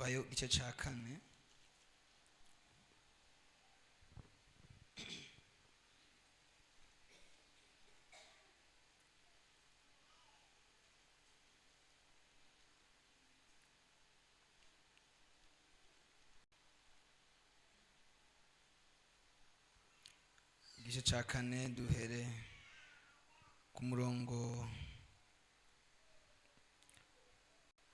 Kuvayo igice cya kane. Igice cya kane, duhere ku murongo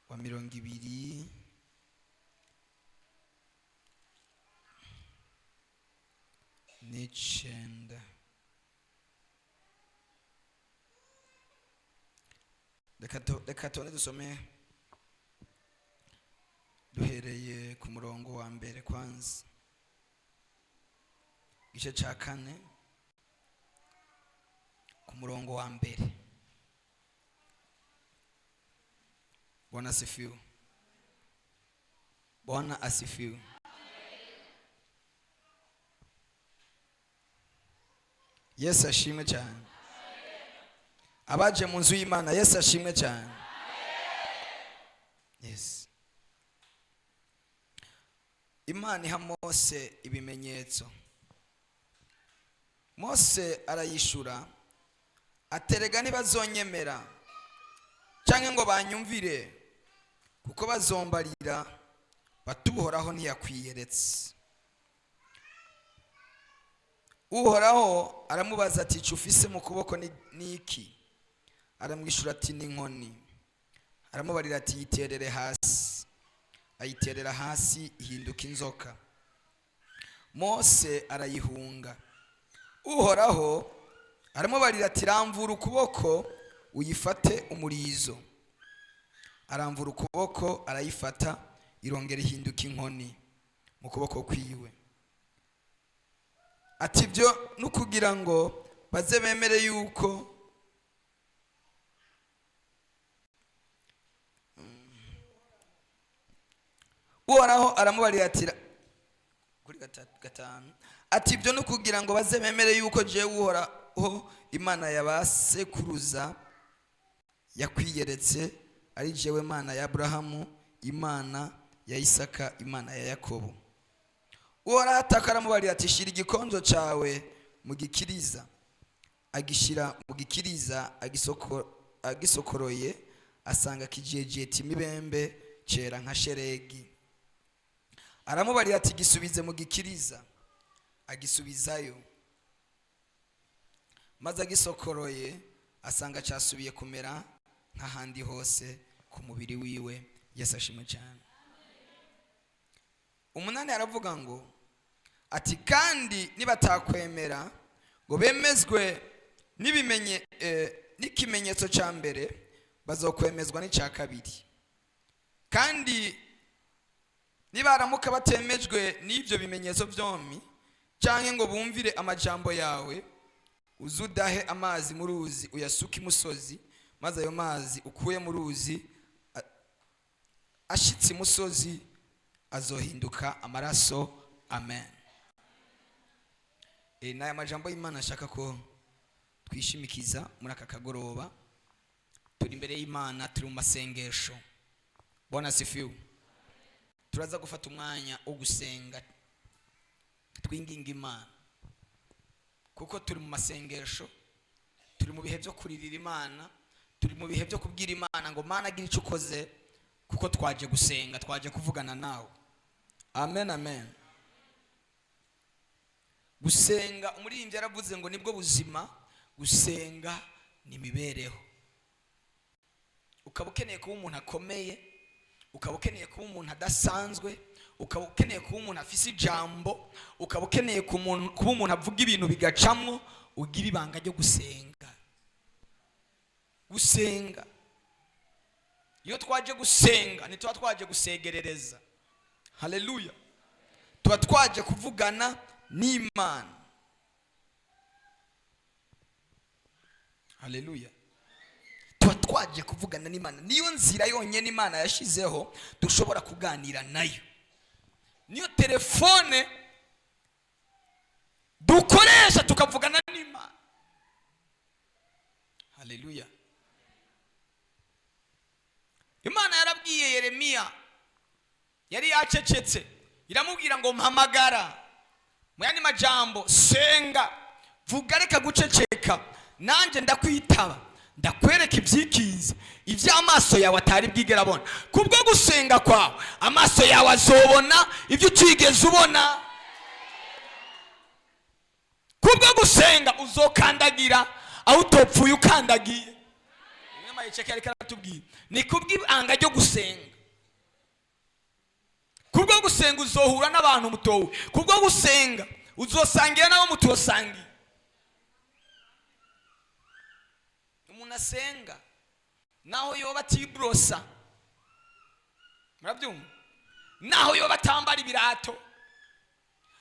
wa 29. Reka tubone dusome duhereye ku murongo wa mbere kwanza. Igice cya kane ku murongo wa mbere. Bwana asifiwe. Bwana asifiwe. Yesu ashimwe cyane. Abaje mu nzu y'Imana, Yesu ashimwe cyane. Yes, Imana iha Mose ibimenyetso. Mose arayishura aterega: "Ntibazonyemera cyangwa ngo banyumvire, kuko bazombarira bati 'Uhoraho ntiyakwiyeretse.'" Uhoraho aramubaza ati: "Icyo ufise mu kuboko ni iki?" Aramwishyura ati: "Ni inkoni." Aramubarira ati: "Yiterere hasi." Ayiterera hasi, ihinduka inzoka. Mose arayihunga. Uhoraho aramubarira ati: "Ramvura ukuboko uyifate umurizo." Aramvura ukuboko arayifata, irongera ihinduka inkoni mu kuboko kwiwe. Ati: "Ibyo ni ukugira ngo baze bemere yuko." Uhoraho aramubarira ati, kuri gatanu, ati: "Ibyo ni ukugira ngo baze bemere yuko jewe Uhoraho Imana ya ba sekuruza yakwiyeretse, ari jewe Mana ya Aburahamu, Imana ya Isaka, Imana ya Yakobo." Uhoraho ataka aramubarira ati: "Shira igikonjo cyawe mu gikiriza." Agishyira mu gikiriza, agisokoroye asanga kijejeta imibembe, cera nka sheregi. Aramubarira ati: "Gisubize mu gikiriza." Agisubizayo, maze agisokoroye asanga cyasubiye kumera nk'ahandi hose ku mubiri wiwe. Yesu ashimwe cyane. 8 aravuga ngo ati: "Kandi nibatakwemera ngo bemezwe n'ikimenyetso cya mbere, bazokwemezwa n'icya kabiri. Kandi nibaramuka batemejwe n'ibyo bimenyetso byombi cyangwa ngo bumvire amajambo yawe, uze udahe amazi mu ruzi, uyasuke imusozi, maze ayo mazi ukuye mu ruzi ashitse imusozi azohinduka amaraso." Amen. Ni aya majambo y'Imana ashaka ko twishimikiza muri aka kagoroba. Turi imbere y'Imana, turi mu masengesho. Bwana asifiwe. Turaza gufata umwanya wo gusenga, twinginga Imana, kuko turi mu masengesho, turi mu bihe byo kuririra Imana, turi mu bihe byo kubwira Imana ngo: "Mana, gira icyo ukoze," kuko twaje gusenga, twaje kuvugana nawe. Amen, amen. Gusenga, umuririmbyi yaravuze ngo nibwo buzima, gusenga ni imibereho. Ukaba ukeneye kuba umuntu akomeye, ukaba ukeneye kuba umuntu adasanzwe, ukaba ukeneye kuba umuntu afise ijambo, ukaba ukeneye kuba umuntu avuga ibintu bigacamwo, ugira ibanga ryo gusenga. Gusenga, iyo twaje gusenga ntituba twaje gusegerereza. Haleluya. Tuba twaje kuvugana n'Imana. Haleluya. Tuba twaje kuvugana n'Imana. Niyo nzira yonyine Imana yashyizeho dushobora kuganira nayo, niyo telefone dukoresha tukavugana n'Imana. Haleluya. Imana yarabwiye Yeremiya. Yari yacecetse, iramubwira ngo mpamagara. Mu yandi majambo, senga, vuga, reka guceceka, nanjye ndakwitaba, ndakwereka ibyikinze, iby'amaso yawe atari bwigera abona. Kubwo gusenga kwawe, amaso yawe azobona ibyo utigeze ubona. Kubwo gusenga uzokandagira aho utopfuye ukandagiye. Mayiceke ariko aratubwira ni kubw'ibanga ryo gusenga. Kubwo gusenga uzohura n'abantu mutowe. Kubwo gusenga uzosangira n'abo mutosangiye. Umuntu asenga naho yoba atibrosa, murabyumva, naho yoba atambara ibirato,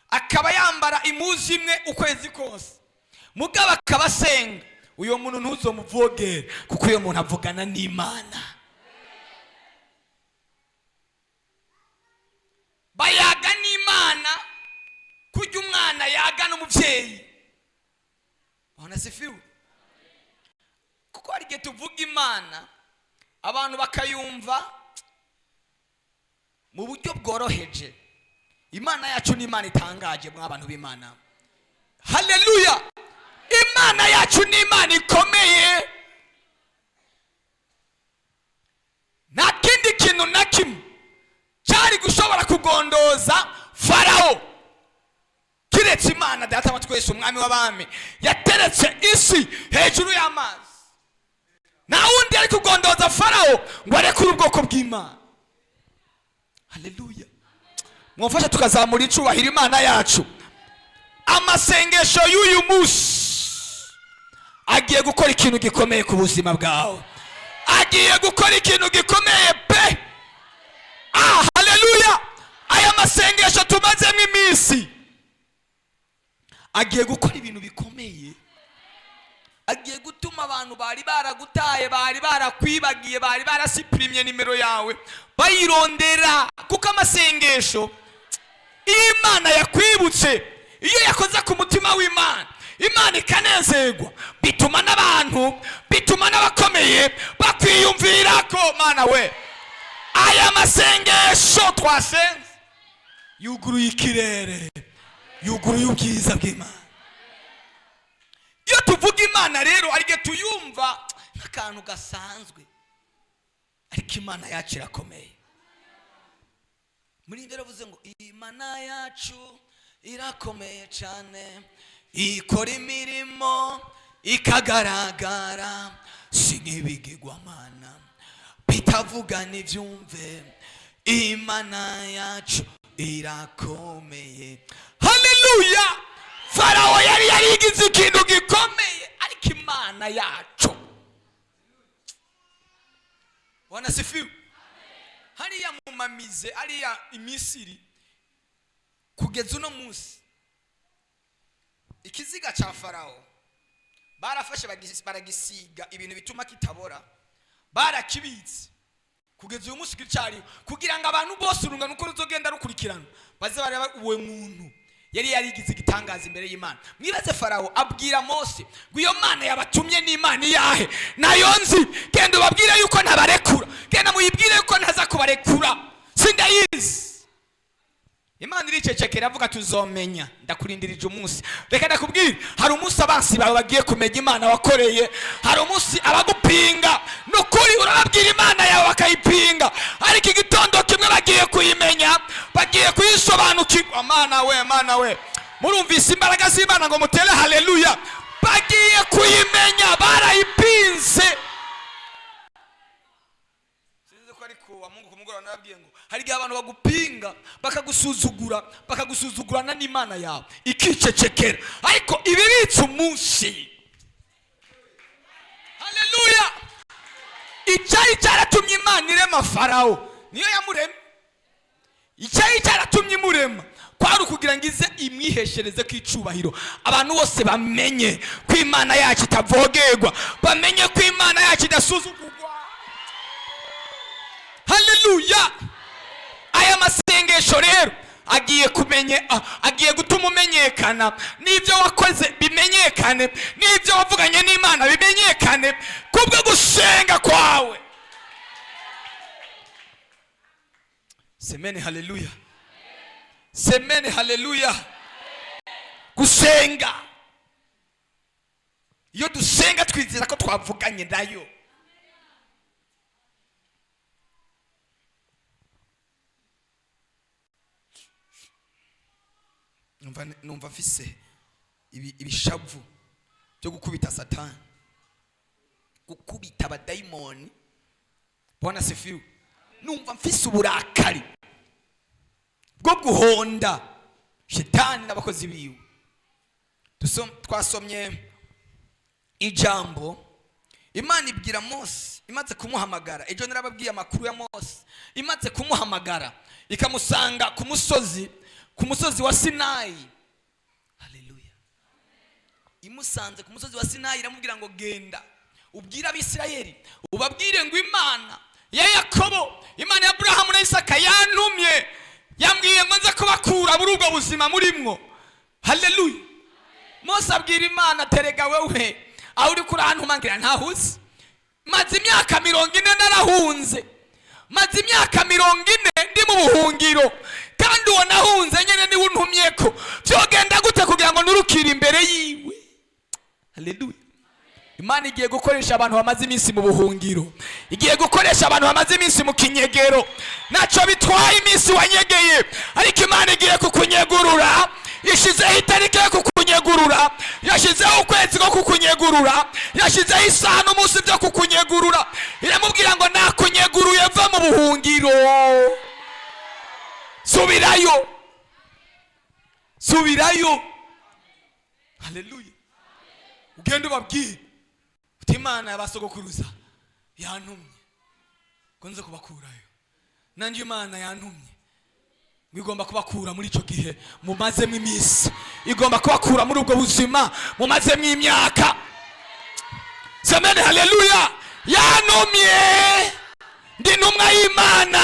akaba yambara impuzu imwe ukwezi kose, mugabo akaba asenga, uyo muntu ntuzomuvogere, kuko uyo muntu avugana n'Imana. Bayaga n'Imana kurya umwana yaga n'umubyeyi. Bwana sifiwe. Kuko hari igihe tuvuga Imana abantu bakayumva mu buryo bworoheje. Imana yacu ni Imana itangaje, mwa bantu b'Imana. Haleluya! Imana yacu ni Imana ikomeye. Nta kindi kintu na kimwe cyari gushobora kugondoza Farawo kiretse Imana Data wa twese, umwami w'abami, yateretse isi hejuru y'amazi. Nta wundi ari kugondoza Farawo ngo arekure ubwoko bw'Imana. Haleluya! Mwamfasha tukazamura icubahiro Imana yacu. Amasengesho y'uyu munsi agiye gukora ikintu gikomeye ku buzima bwawe, agiye gukora ikintu gikomeye pe. Haleluya! Aya masengesho tumazemo iminsi agiye gukora ibintu bikomeye, agiye gutuma abantu bari baragutaye, bari barakwibagiye, bari barasiprimye nimero yawe bayirondera. Kuko amasengesho, iyo Imana yakwibutse, iyo yakoze ku mutima w'Imana, Imana ikanezerwa, bituma n'abantu, bituma n'abakomeye bakwiyumvira ko Mana we, aya masengesho twasenze yuguruye ikirere, yuguruye ubwiza bw'Imana. Iyo tuvuga Imana rero, hari igihe tuyumva nk'akantu gasanzwe, ariko Imana yacu irakomeye. Muri ibyo yaravuze ngo Imana yacu irakomeye cyane, ikora imirimo ikagaragara, si nk'ibigirwamana bitavuga n'ibyumve. Imana yacu irakomeye. Haleluya! Farawo yari yarigize ikintu gikomeye, ariko Imana yacu. Bwana sifiwe. Hariya mu mamize, hariya imisiri, kugeza uno munsi ikiziga cya Farawo barafashe baragisiga ibintu bituma kitabora, barakibitse kugeza uyu munsi kicariho, kugira ngo abantu bose urungano uko ruzogenda rukurikirana baze bareba uwo muntu yari yarigize igitangaza imbere y'Imana. Mwibaze, Farawo abwira Mose ngo iyo Mana yabatumye ni Imana iyahe? Nayo nzi. Genda ubabwire yuko ntabarekura, genda muyibwire yuko ntaza kubarekura, sindayizi. Imana iricecekera, iravuga tuzomenya, ndakurindirije umunsi. Reka ndakubwire, hari umunsi abansi bawe bagiye kumenya Imana wakoreye, hari umunsi abagupinga, nukuri urababwira Imana yawe bakayipinga, ariko igitondo kimwe bagiye kuyimenya, bagiye kuyisobanukirwa. Mana we, Mana we, murumvise imbaraga z'Imana ngo mutere haleluya. Bagiye kuyimenya, barayipinze. Sinzi ko ariko wa Mungu kumugora narabwiye ngo hari igihe abantu bagupinga, bakagusuzugura, bakagusuzugurana n'Imana yawe ikicecekera, ariko ibibitse umunsi. Haleluya! Icyari cyaratumye Imana irema Farawo niyo yamurema. Icyari cyaratumye imurema kwari ukugira ngo ize imwiheshereze ku icubahiro, abantu bose bamenye ko Imana yacu itavogerwa, bamenye ko Imana yacu idasuzugurwa. Haleluya! Aya masengesho rero agiye kumenye, agiye gutuma umenyekana, n'ibyo wakoze bimenyekane, n'ibyo wavuganye n'Imana bimenyekane kubwo gusenga kwawe. Semeni haleluya, semeni haleluya. Gusenga, iyo dusenga twizera ko twavuganye nayo. Numva mfise ibishavu byo gukubita Satani, gukubita abadayimoni. Bwana sifiwe. Numva mfise uburakari bwo guhonda shetani n'abakozi biwe. Twasomye ijambo Imana ibwira Mose imaze kumuhamagara. Ejo narababwiye amakuru ya Mose imaze kumuhamagara ikamusanga ku musozi wa Sinayi. Haleluya. Imusanze ku musozi wa Sinayi, iramubwira ngo: "Genda ubwire Abisirayeli, ubabwire ngo Imana ya Yakobo, Imana ya Aburahamu na Isaka yantumye, yambwiye ngo nze kubakura muri ubwo buzima murimwo." Haleluya. Mose abwira Imana: "Terega wewe aho uri kurantuma ngira ntahuze. Maze imyaka 40 narahunze, maze imyaka 40 ndi mu buhungiro, kandi uwo nahunze nyene niwe untumye ko vyogenda gute kugira ngo nurukire imbere yiwe?" Haleluya. Imana igiye gukoresha abantu bamaze iminsi mu buhungiro, igiye gukoresha abantu bamaze iminsi mu kinyegero. Ntacyo bitwaye iminsi wanyegeye, ariko Imana igiye kukunyegurura. Ishizeho itariki yo kukunyegurura, yashyizeho ukwezi ko kukunyegurura, yashyizeho isaha n'umunsi byo kukunyegurura. Iramubwira ngo: "Nakunyeguruye, va mu buhungiro, subirayo, subirayo." Haleluya. "Ugende ubabwire uti Imana y'abasogokuruza yantumye ngo nze kubakurayo. Nanjye Imana yantumye ngo igomba kubakura muri icyo gihe mumazemo iminsi, igomba kubakura muri ubwo buzima mumazemo imyaka." Semeni haleluya. "Yantumye, ndi intumwa y'Imana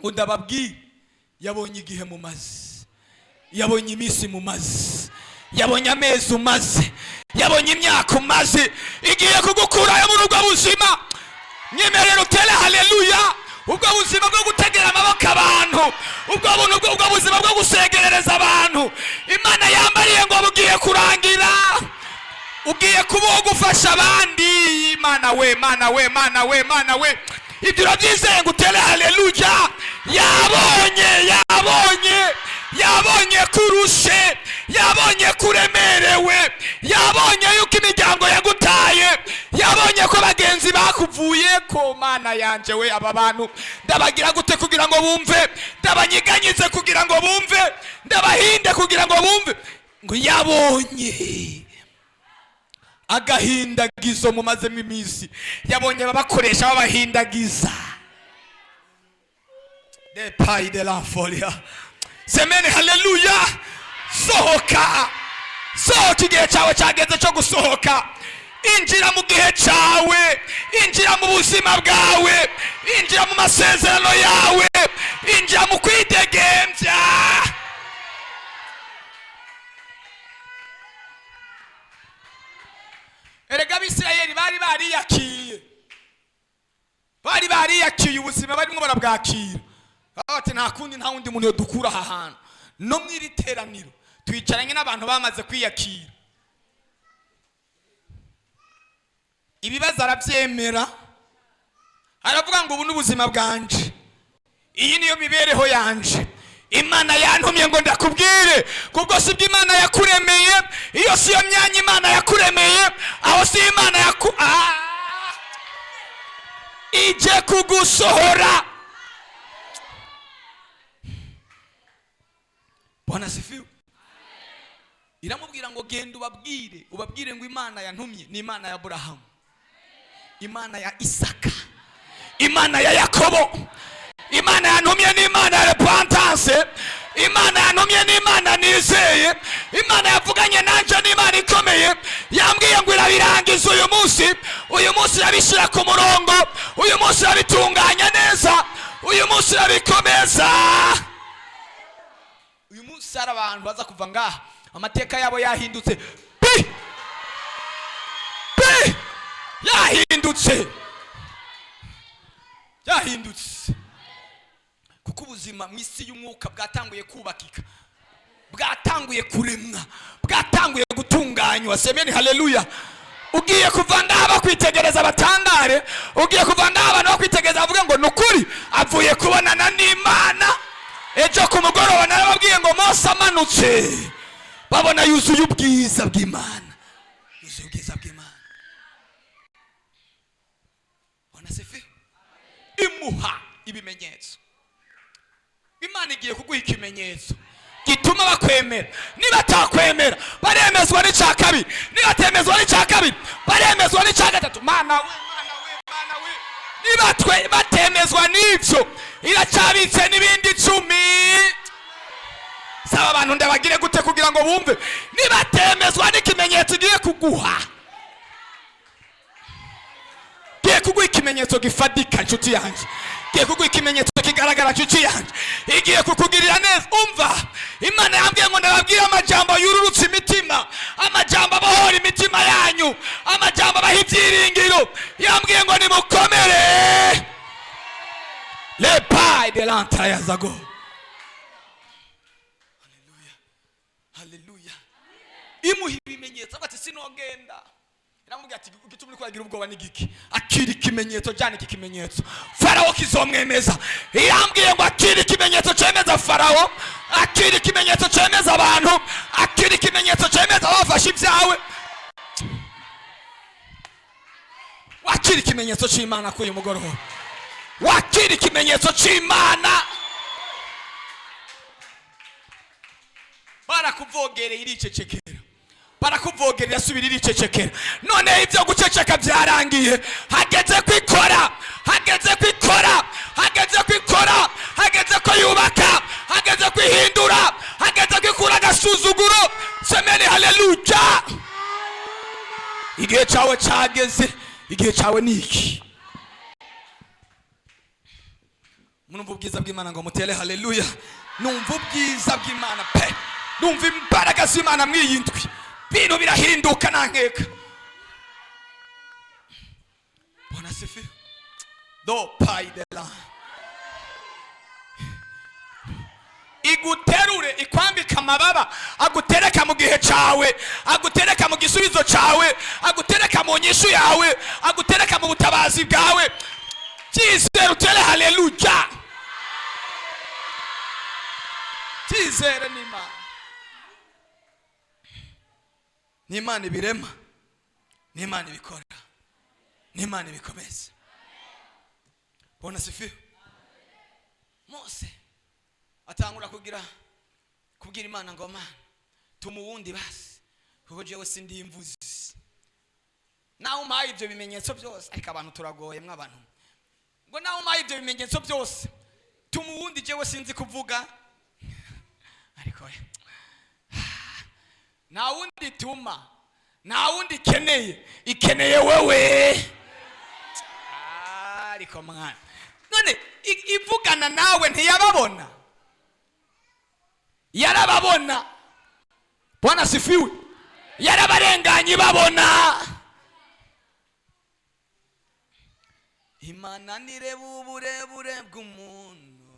ngo ndababwire. Yabonye igihe mumaze, yabonye iminsi mumaze, yabonye amezi umaze, yabonye imyaka umaze, igiye kugukurayo muri ubwo buzima." Nyemerera utere haleluya. Ubwo buzima bwo gutegera amaboko abantu, ubwo buntu, ubwo buzima bwo gusegerereza abantu, Imana yambariye ngo bugiye kurangira, ugiye kuba uwo gufasha abandi. Mana we, Mana we, Mana we, Mana we! Ibyo urabyizeye ngo utere haleluya? Yabonye, yabonye, yabonye ko urushe, yabonye ko uremerewe, yabonye yuko imiryango yagutaye, yabonye ko bagenzi bakuvuye ko. Mana yanje we, aba bantu ndabagira gute kugira ngo bumve? Ndabanyiganyize kugira ngo bumve? Ndabahinde kugira ngo bumve? Ngo yabonye agahindagizo mumazemo iminsi, yabonye ababakoresha babahindagiza de paille de la folia. Semeni haleluya. Sohoka, sohoka, igihe cyawe cyageze cyo gusohoka. Injira mu gihe cyawe, injira mu buzima bwawe, injira mu masezerano yawe, injira mu kwidegembya. Erega Abisirayeli bari bariyakiye, bari bariyakiye ubuzima barimo, barabwakira. Baba bati: "Nta kundi, nta wundi muntu yodukura aha hantu." No mu iri teraniro twicaranye n'abantu bamaze kwiyakira. Ibibazo arabyemera, aravuga ngo: "Ubu ni ubuzima bwanje, iyi niyo mibereho yanje. Imana yantumye ngo ndakubwire." Kubwo si byo Imana yakuremeye, iyo si yo myanya Imana yakuremeye, aho si Imana yaku. Ah! Ije kugusohora. Bwana sifiwe. Iramubwira ngo: "Genda ubabwire, ubabwire ngo Imana yantumye ni Imana ya Aburahamu, Imana ya Isaka, Imana ya Yakobo. Imana yantumye ni Imana ya repentance. Imana yantumye ni Imana nizeye. Imana yavuganye nanje ni Imana ikomeye. Yambwiye ngo irabirangiza uyu munsi. Uyu munsi irabishyira ku murongo, uyu munsi irabitunganya neza, uyu munsi irabikomeza." Uyu munsi hari abantu baza kuva ngaha amateka yabo yahindutse pi pi, yahindutse. Byahindutse kuko ubuzima mu isi y'umwuka bwatanguye kubakika, bwatanguye kuremwa, bwatanguye gutunganywa. Semeni haleluya. Ugiye kuva ngaha bakwitegereza batangare, ugiye kuva ngaha abantu bakwitegereza bavuge ngo ni ukuri avuye kubonana n'Imana. Ejo ku mugoroba narababwiye ngo Mose amanutse babona yuzuye ubwiza bw'Imana, yuzuye ubwiza bw'Imana. Bona sefi imuha ibimenyetso. Imana igiye kuguha ikimenyetso gituma bakwemera. Niba atakwemera baremezwa n'icya kabiri, niba atemezwa n'icya kabiri baremezwa n'icya gatatu. Mana we, Mana we, Mana we! Niba twe batemezwa n'ibyo, iracyabitse n'ibindi 10. Saba abantu ndabagire gute kugira ngo bumve? Nibatemezwa n'ikimenyetso igiye kuguha, igiye kuguha ikimenyetso gifatika, nshuti yanjye. Igiye kuguha ikimenyetso kigaragara, nshuti yanjye. Igiye kukugirira neza. Umva, Imana yambwiye ngo ndababwire amajambo yururutse imitima, amajambo abohora imitima yanyu, amajambo abaha ibyiringiro. Yambwiye ngo nimukomere lepai de lantayazago. Haleluya, haleluya. Imuha ibimenyetso, avuga ati sinogenda. Iramubwira ati igituma uriko uragira ubwoba ni giki? Akira ikimenyetso, jyana iki kimenyetso, Farawo kizomwemeza. Yambwiye ngo akira ikimenyetso cemeza Farawo, akira ikimenyetso cemeza abantu, akira ikimenyetso cemeza abafashe ibyawe. Wakira ikimenyetso c'Imana kuri uyu mugoroba, wakira ikimenyetso c'Imana. Barakuvogereye iricecekera, barakuvogerera asubira iricecekera. None ibyo guceceka byarangiye, hageze kwikora, hageze kwikora, hageze kwikora, hageze ko yubaka, hageze kwihindura, hageze kwikura agasuzuguro. Semeni haleluya. Igihe cyawe cyageze, igihe cyawe ni iki. Murumva ubwiza bw'Imana ngo mutere haleluya. Numva ubwiza bw'Imana pe, numva imbaraga z'Imana mw'iyi ndwi. Ibintu birahinduka nta nkeka. Bona sifi do paidela iguterure, ikwambika amababa, agutereka mu gihe cyawe, agutereka mu gisubizo cyawe, agutereka mu nyishu yawe, agutereka mu butabazi bwawe. Cyizere utere haleluya. Cyizere n'Imana, n'Imana ibirema, n'Imana ibikora, n'Imana ibikomeza. Bona sifi. Mose atangura kubwira Imana ngo Mana tuma uwundi basi, kuko jewe sindi imvuzi. Nawe umpaye ibyo bimenyetso byose, ariko abantu turagoye mw'abantu, ngo nawe umpaye ibyo bimenyetso byose tuma uwundi, jewe sinzi kuvuga. Ariko nta wundi tuma, nta wundi ikeneye, ikeneye wewe. Ariko mwana, none ivugana nawe ntiyababona, yarababona. Bwana sifiwe. Yarabarenganye ibabona. Imana nireba uburebure bw'umuntu,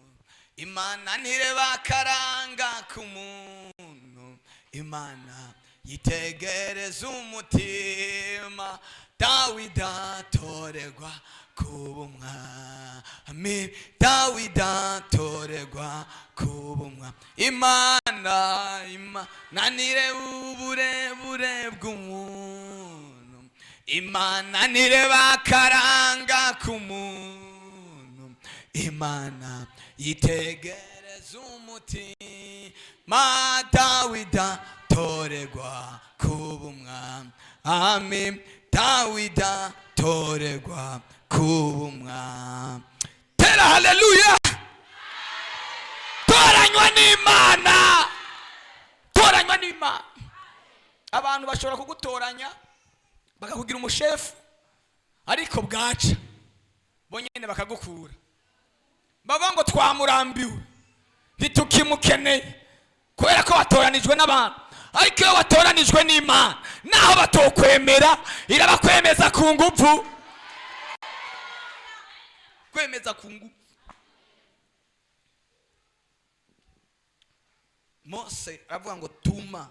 Imana nireba akaranga k'umuntu, Imana yitegereza umutima. Dawidi atorerwa kuba umwami, Dawidi atorerwa kuba umwami. Imana, Imana nireba uburebure bw'umuntu, Imana nireba akaranga k'umuntu, Imana yitegereza umutima. Dawidi atorerwa kuba umwami, Dawidi atorerwa kuba umwami. Tera haleluya. Toranywa n'Imana, toranywa n'Imana. Abantu bashobora kugutoranya bakakugira umushefu, ariko bwaca bonyene bakagukura, bavuga ngo twamurambiwe ntitukimukeneye, kubera ko watoranijwe n'abantu. Ariko iyo watoranijwe n'Imana, naho batokwemera irabakwemeza ku nguvu. Kwemeza ku ngufu. Mose aravuga ngo tuma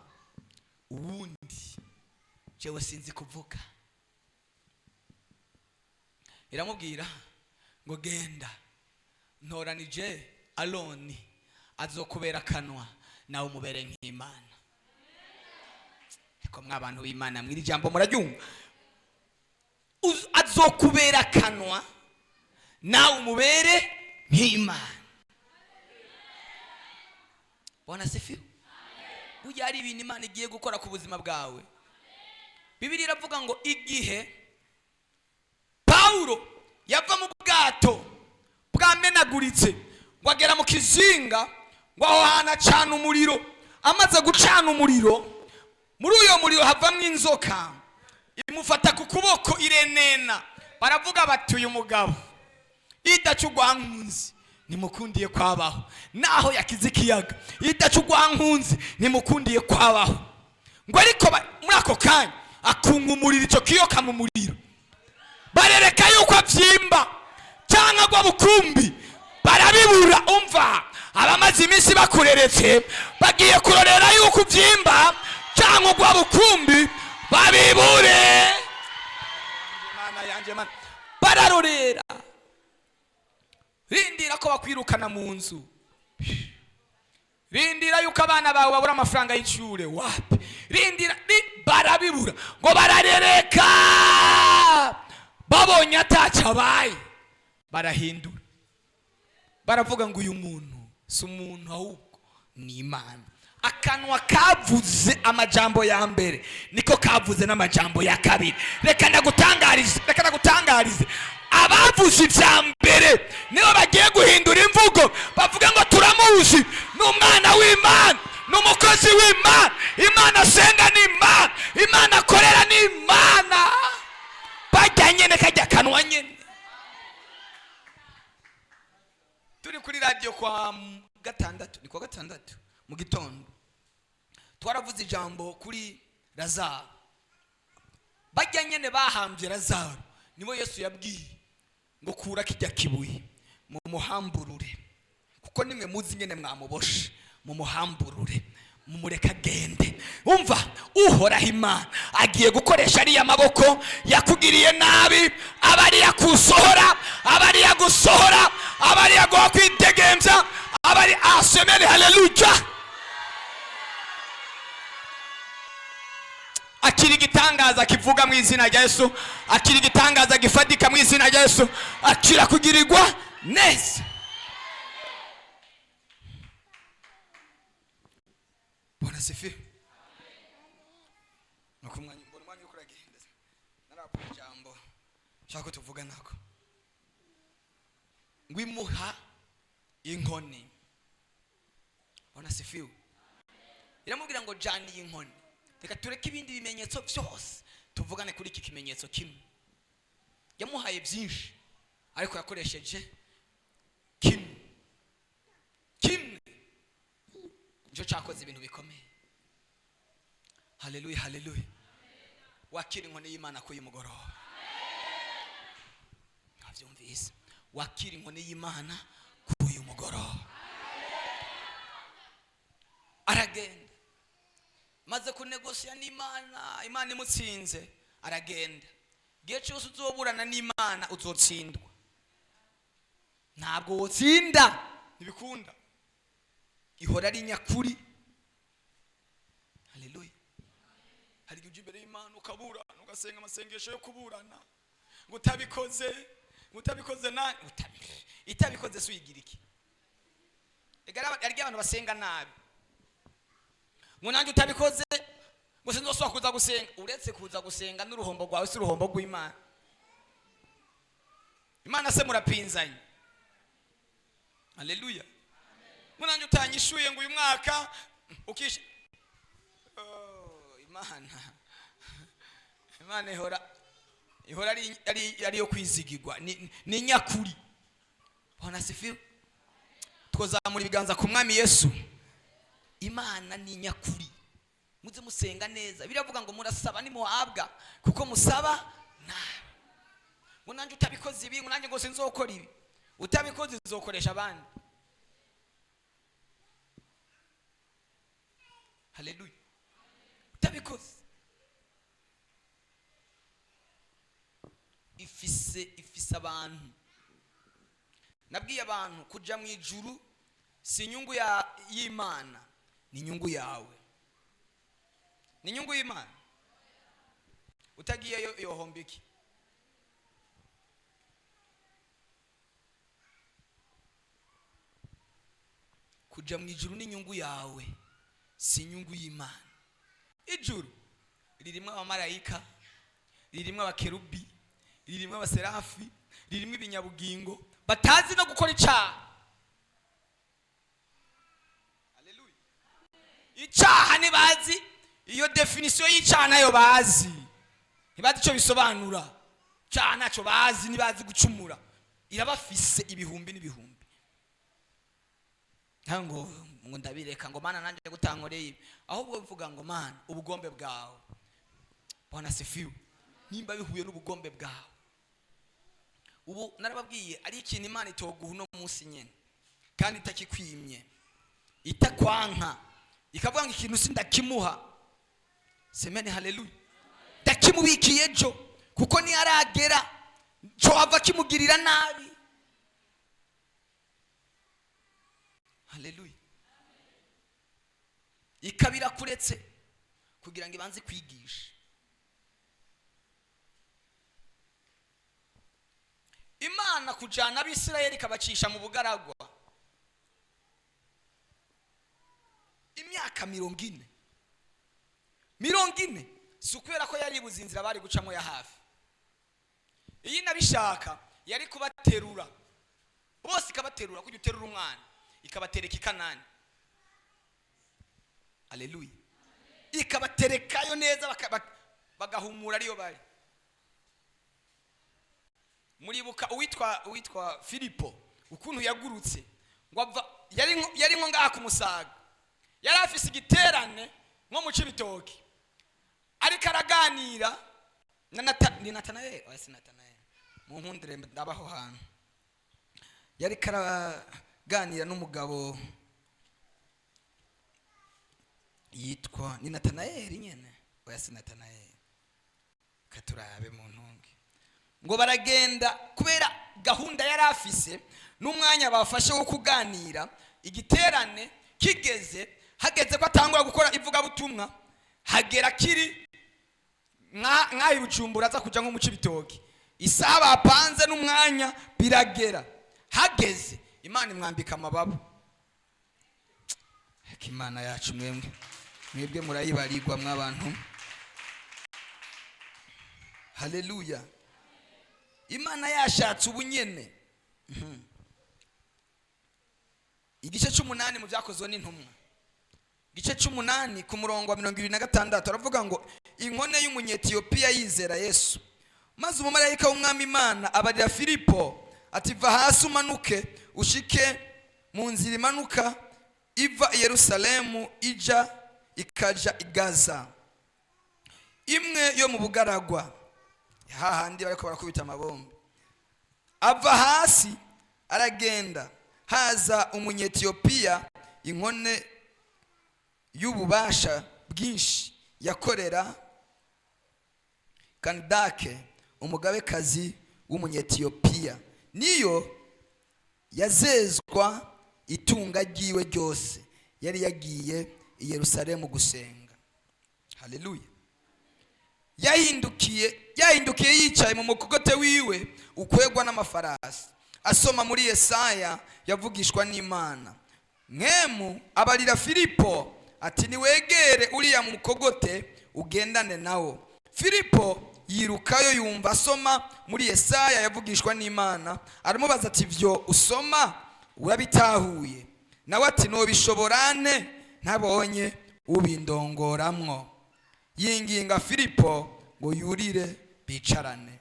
uwundi, jewe sinzi kuvuga. Iramubwira ngo genda ntoranije Aroni azokubera akanwa, nawe umubere nk'Imana. Ariko mwa bantu b'Imana, mw'iri jambo muraryumva? Azokubera akanwa, nawe umubere nk'Imana. Bwana asifiwe. Burya hari ibintu Imana igiye gukora ku buzima bwawe. Bibiliya iravuga ngo igihe Pawulo yava mu bwato bwamenaguritse ngo agera mu kizinga, ngo aho hantu acana umuriro. Amaze gucana umuriro, muri uyo muriro havamwo inzoka, imufata ku kuboko irenena. Baravuga bati uyu mugabo idaca urwankunzi nimukundiye kwabaho, naho yakize ikiyaga, idaca urwankunzi nimukundiye kwabaho. Ngo ariko muri ako kanya akunga umuriro, icyo kiyoka mu muriro, barereka yuko abyimba cyangwa agwa bukumbi, barabibura. Umva, abamaze iminsi bakureretse bagiye kurorera yuko ubyimba cyangwa ugwa bukumbi, babibure. Mana yanjye, Mana. Bararorera. Rindira ko bakwirukana mu nzu, rindira yuko abana bawe babura amafaranga y'ishure, wapi, rindira barabibura. Ngo bararereka, babonye atacyo abaye, barahindura, baravuga ngo uyu muntu si umuntu, ahubwo ni Imana. Akanwa kavuze amajambo ya mbere niko kavuze n'amajambo ya kabiri. Reka ndagutangarize, reka ndagutangarize, abavuze ibya mbere nibo bagiye guhindura imvugo, bavuga ngo turamuzi, ni umwana w'Imana, ni umukozi w'Imana, Imana asenga ni Imana, Imana akorera ni Imana. Bajya nyene kajya kanwa nyene. Turi kuri radiyo kwa gatandatu, ni kwa gatandatu mu gitondo, twaravuze ijambo kuri Lazaro. Bajya nyene bahambye Lazaro nibo Yesu yabwiye ngo kura kijya kibuye mumuhamburure, kuko nimwe muzi nyene mwamuboshe, mumuhamburure mumureke agende. Umva, Uhoraho Imana agiye gukoresha ariya maboko yakugiriye nabi, aba ariyo akusohora, aba ariyo agusohora, aba ariyo aguha kwidegemvya, aba ari asemere. Haleluya. Akira igitangaza kivuga mu izina rya Yesu, akira igitangaza gifatika mu izina rya Yesu, akira kugirirwa neza. Bwana asifiwe. Nuko umwanya, mbona umwanya uriko uragenda, naravuga ijambo nshaka ko tuvuga nako. Ngo imuha inkoni. Bwana asifiwe. Iramubwira ngo jana iyi nkoni. Reka tureke ibindi bimenyetso byose, tuvugane kuri iki kimenyetso kimwe. Yamuhaye byinshi, ariko yakoresheje kimwe. Kimwe nicyo cyakoze ibintu bikomeye. Haleluya, haleluya. Wakira inkoni y'Imana kuri uyu mugoroba. Mwabyumvise? Wakira inkoni y'Imana kuri uyu mugoroba. Aragenda, maze kunegosiya n'Imana, Imana imutsinze, aragenda. Igihe cyose uzoburana n'Imana uzotsindwa. Ntabwo wotsinda, ntibikunda. Ihora ari nyakuri. Haleluya. Hari igihe ujya imbere y'Imana ukaburana, ugasenga amasengesho yo kuburana, ngo utabikoze, ngo utabikoze na itabikoze se uyigira iki? Ega hari igihe abantu basenga nabi, ngo nanjye utabikoze ngo sinzosubira kuza gusenga. Uretse kuza gusenga n'uruhombo rwawe si uruhombo rw'Imana. Imana se murapinzanye? Haleluya. Ngo nanjye utanyishuye ngo uyu mwaka ukishe. Oh, Imana, Imana ihora ari iyo kwizigirwa, ni nyakuri. Bwana asifiwe. Twazamura ibiganza ku Mwami Yesu. Imana ni nyakuri. Muze musenga neza. Biravuga ngo murasaba nimuhabwa, kuko musaba nabi. Ngo nanjye utabikoze ibi, ngo nanjye ngo sinzokora ibi. Utabikoze izokoresha abandi. Haleluya. Utabikoze ifise abantu. Nabwiye abantu kuja mu ijuru si inyungu y'Imana, ni inyungu yawe, ni inyungu y'Imana. Utagiyeyo yohomba iki? Kuja mu ijuru ni inyungu yawe, si inyungu y'Imana. Ijuru ririmo abamarayika, ririmo abakerubi, ririmo abaserafi, ririmo ibinyabugingo batazi no gukora icyaha. Haleluya. Icyaha ntibazi, iyo definition y'icyaha nayo bazi, ntibazi icyo bisobanura. Icyaha ntacyo bazi, ntibazi gucumura. Irabafise ibihumbi n'ibihumbi. Ntango ngo ndabireka ngo Mana nanjye gutankoreye ibi, ahubwo mvuga ngo Mana ubugombe bwawe. Bwana sifiwe. Nimba bihuye n'ubugombe bwawe. Ubu narababwiye ari ikintu Imana itoguha uno munsi nyene, kandi itakikwimye, itakwanka, ikavuga ngo ikintu sindakimuha. Semene haleluya. Ndakimubikiye ejo, kuko niyaragera cyo ava kimugirira nabi. Haleluya. Ikabira kuretse kugira ngo ibanze kwigisha. Imana kujana ab'Isirayeli ikabacisha mu bugaragwa imyaka 40. 40 si ukubera ko yari ibuze inzira bari gucamo ya hafi. Iyi nabishaka yari kubaterura bose, ikabaterura kujya uterura umwana, ikabatereka i Kanani. Haleluya. Ikabaterekayo neza, bagahumura ariyo bari. Muribuka uwitwa Filipo ukuntu yagurutse ngo ava, yari nko ngaha ku Musaga, yari afise igiterane nko mu Cibitoki, ariko araganira na ni Natanaeli, oya si Natanaeli, mu nkundire ndabaho hantu. Yari karaganira n'umugabo yitwa ni Natanaeli nyene, oya si Natanaeli, katurabe mu ntunge. Ngo baragenda kubera gahunda yari afise n'umwanya bafashe wo kuganira. Igiterane kigeze, hageze ko atangura gukora ivugabutumwa, hagera kiri nk'ayi Bujumbura aza kuja nko mu Cibitoki, isaha bapanze n'umwanya biragera, hageze Imana imwambika amababa. Reka Imana yacu mwemwe, mwebwe murayibarirwa mw'abantu. Haleluya. Imana yashatse ubunyene. Igice c'umunani mu byakozwe n'intumwa, igice c'umunani ku murongo wa 26 aravuga ngo inkone y'umunyetiyopiya yizera Yesu, maze umumarayika w'umwami Imana abarira Filipo ati va hasi umanuke ushike mu nzira imanuka iva i Yerusalemu ija ikaja i Gaza, imwe yo mu bugaragwa, hahandi bariko barakubita amabombe. Ava hasi aragenda, haza umunyetiyopiya inkone y'ububasha bwinshi yakorera Kandake umugabekazi w'umunyetiyopiya, niyo yazezwa itunga ryiwe ryose, yari yagiye i Yerusalemu gusenga. Haleluya. Yahindukiye yicaye mu mukogote wiwe ukwegwa n'amafarasi, asoma muri Yesaya yavugishwa n'Imana. Mwemu abarira Filipo ati niwegere uriya mukogote ugendane nawo. Filipo yirukayo yumva asoma muri Yesaya yavugishwa n'Imana, aramubaza ati vyo usoma urabitahuye? Nawe ati nobishoborane ntabonye ubindongoramwo. Yinginga Filipo ngo yurire bicarane.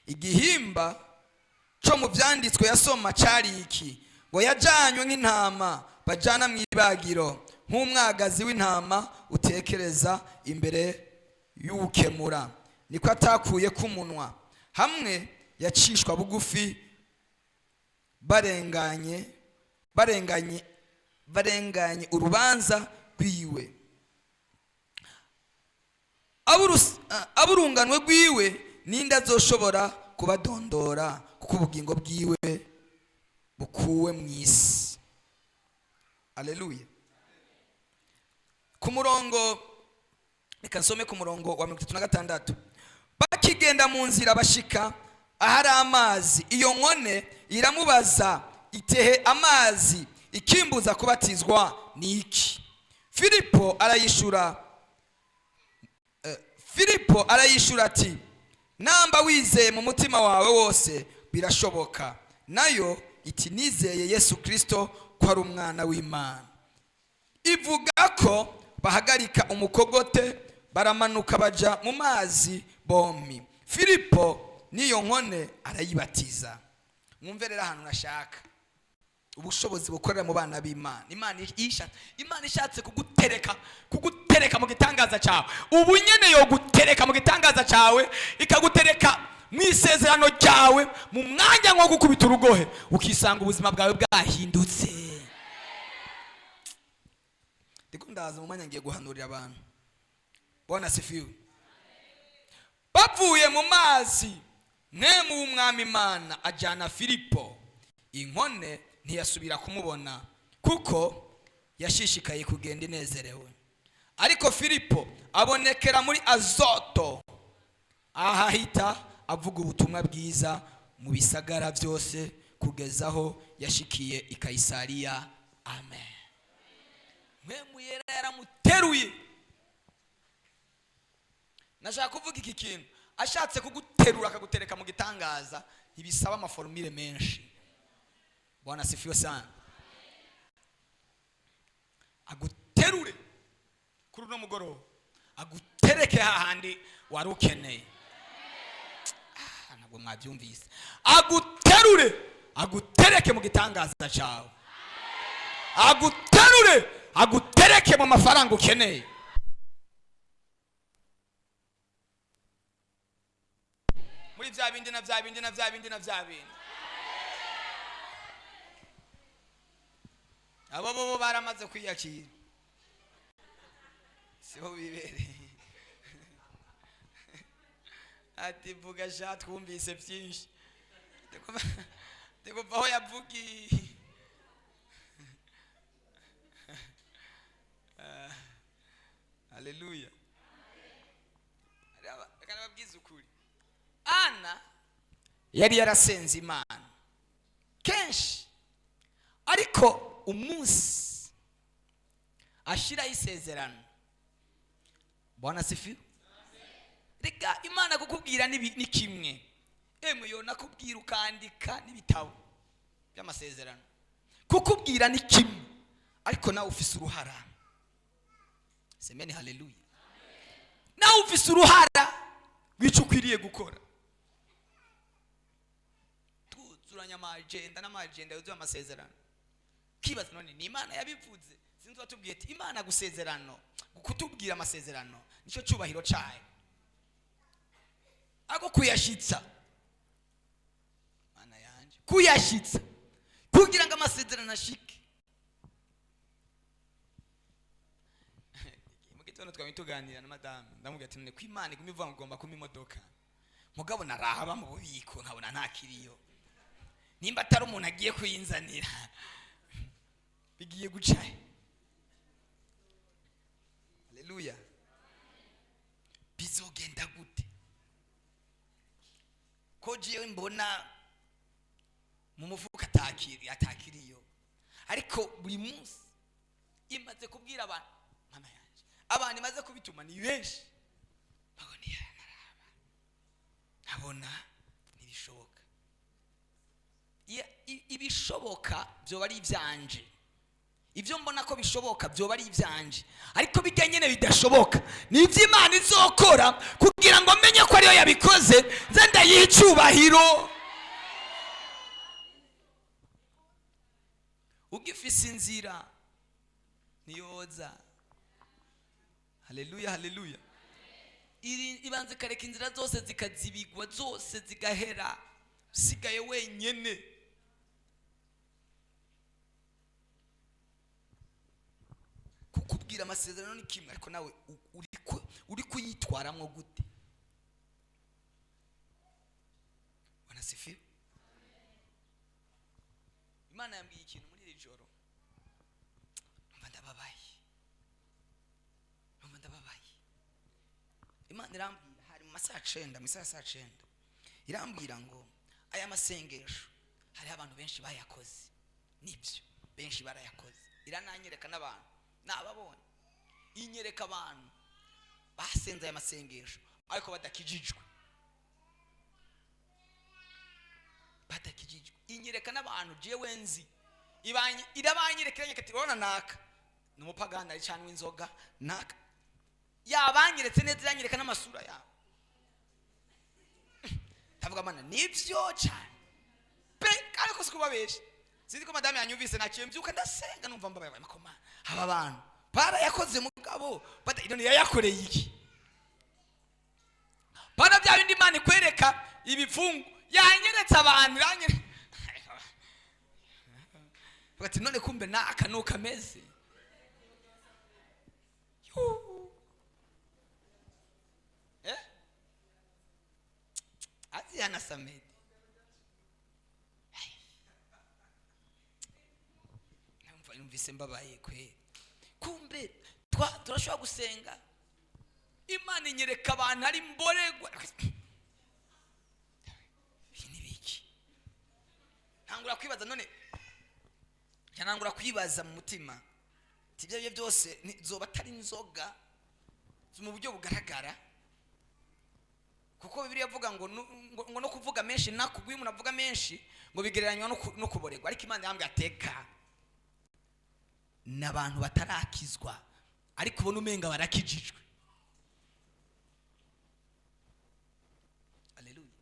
Igihimba cyo mu byanditswe yasoma cyari iki: ngo yajanywe nk'intama bajana mu ibagiro, nk'umwagazi w'intama utekereza imbere y'ukemura, niko atakuye k'umunwa. Hamwe yacishwa bugufi Barenganye, barenganye, barenganye urubanza rwiwe. Aburunganwe rwiwe ninde azoshobora kubadondora? Kuko ubugingo bwiwe bukuwe mu isi. Aleluya. Ku murongo, reka nsome ku murongo wa 36. Bakigenda mu nzira, bashika ahari amazi. Iyo nkone iramubaza itehe: "Amazi, ikimbuza kubatizwa ni iki?" Filipo arayishura ati: "Namba wizeye mu mutima wawe wose, birashoboka." Nayo iti: "Nizeye Yesu Kirisito ko ari umwana w'Imana." Ivuga ko bahagarika umukogote, baramanuka baja mu mazi bombi, Filipo n'iyo nkone, arayibatiza. Mwumve rero ahantu nashaka ubushobozi bukorera mu bana b'Imana. Imana ishatse kugutereka mu gitangaza cyawe, ubu nyene yo gutereka mu gitangaza cyawe, ikagutereka mu isezerano ryawe, mu mwanya nko gukubita urugohe, ukisanga ubuzima bwawe bwahindutse. Ndiko ndaza mu mwanya, ngiye guhanurira abantu. Bwana asifiwe. Bavuye mu mazi, Mpwemu w'Umwami Imana ajyana Filipo. Inkone ntiyasubira kumubona, kuko yashishikaye kugenda inezerewe. Ariko Filipo abonekera muri Azoto, ahahita avuga ubutumwa bwiza mu bisagara byose, kugeza aho yashikiye i Kayisariya. Amen. Mpwemu Yera yaramuteruye. Nashaka kuvuga iki kintu: ashatse kuguterura akagutereka mu gitangaza, ntibisaba ama formule menshi. Bwana asifiwe sana. Aguterure kuri uno mugoroba, agutereke hahandi wari ukeneye. Ah, ntabwo mwabyumvise. Aguterure, agutereke mu gitangaza cyawe, aguterure, agutereke mu mafaranga ukeneye, muri bya bindi na bya bindi na bya bindi na bya bindi. Abo bo baramaze kwiyakira, siho bibereye. Ati: "Vuga sha, twumvise byinshi." Ndikuva aho yavugiye. Haleluya. Reka nababwize ukuri, Ana yari yarasenze Imana kenshi, ariko umunsi ashyiraho isezerano. Bwana asifiwe. Reka Imana kukubwira ni kimwe, emwe yo nakubwira ukandika n'ibitabo by'amasezerano. Kukubwira ni kimwe, ariko nawe ufise uruhara. Semeni haleluya. Nawe ufise uruhara rw'icyo ukwiriye gukora. Tuzuranya ama agenda n'ama agenda yuzuye amasezerano, kibaza none ni Imana yabivuze? Sinzi watubwiye ati Imana gusezerano, kutubwira amasezerano nicyo cyubahiro cyayo, ako kuyashitsa, Mana yanje, kuyashitsa kugira ngo amasezerano ashike. Mu gitondo twari tuganira na madamu, ndamubwira ati: "None ko Imana iguma ivuga ngo ugomba kumpa imodoka, mugabo naraba mu bubiko nkabona nta kiriyo, nimba atari umuntu agiye kuyinzanira, bigiye guca he?" Haleluya. Bizogenda gute ko jewe mbona mu mufuka atakiriyo? Ariko buri munsi imaze kubwira abantu, Mana yanje, abantu imaze kubituma ni benshi. Babona naraba nkabona ntibishoboka. Ibishoboka byoba ari ibyanje, ibyo mbona ko bishoboka byoba ari ibyanje, ariko bijya nyine bidashoboka ni iby'Imana izokora kugira ngo menye ko ariyo yabikoze, nze ndayiha icyubahiro. Ugifise inzira ntiyoza. Haleluya, haleluya. Ibanza ikareka inzira zose zikazibigwa, zose zigahera, usigaye wenyene. Kukubwira amasezerano ni kimwe, ariko nawe uri kuyitwaramwo gute? Bwana asifiwe. Imana yambwiye ikintu muri iri joro, numva ndababaye, numva ndababaye. Imana irambwira, hari mu masaha 9, mu isaha ya saa 9, irambwira ngo aya masengesho hariho abantu benshi bayakoze. Nibyo, benshi barayakoze. Irananyereka n'abantu nababonye, inyereka abantu basenze aya masengesho ariko badakijijwe, badakijijwe. Inyereka n'abantu jewe nzi, irabanyereka, iranyereka ati urabona naka ni umupagani ari cyane w'inzoga, naka yabanyeretse neza, iranyereka n'amasura yabo. Ndavuga mana nibyo cyane pe, kandi ko sikubabesha. Sinzi ko madame yanyumvise, naciye mbyuka ndasenga, numva mbabaye makoma. Aba bantu barayakoze mugabo none yayakoreye iki? Bana bya bindi Imana ikwereka ibipfungu, yanyeretse abantu, yanyeretse ati none kumbe naka nuko ameze. Azi yana Samedi. Numvise mbabaye kwe. Kumbe turashobora gusenga Imana inyereka abantu ari mboregwa. Ibi ni biki? Ntangura kwibaza none, ntangura kwibaza mu mutima ati ibyo byose zoba atari inzoga mu buryo bugaragara, kuko Bibiliya ivuga ngo ngo no kuvuga menshi nakubwiye umuntu avuga menshi ngo bigereranywa no kuboregwa. Ariko Imana yambwiye ateka n'abantu batarakizwa ariko ubona umenga barakijijwe. Haleluya.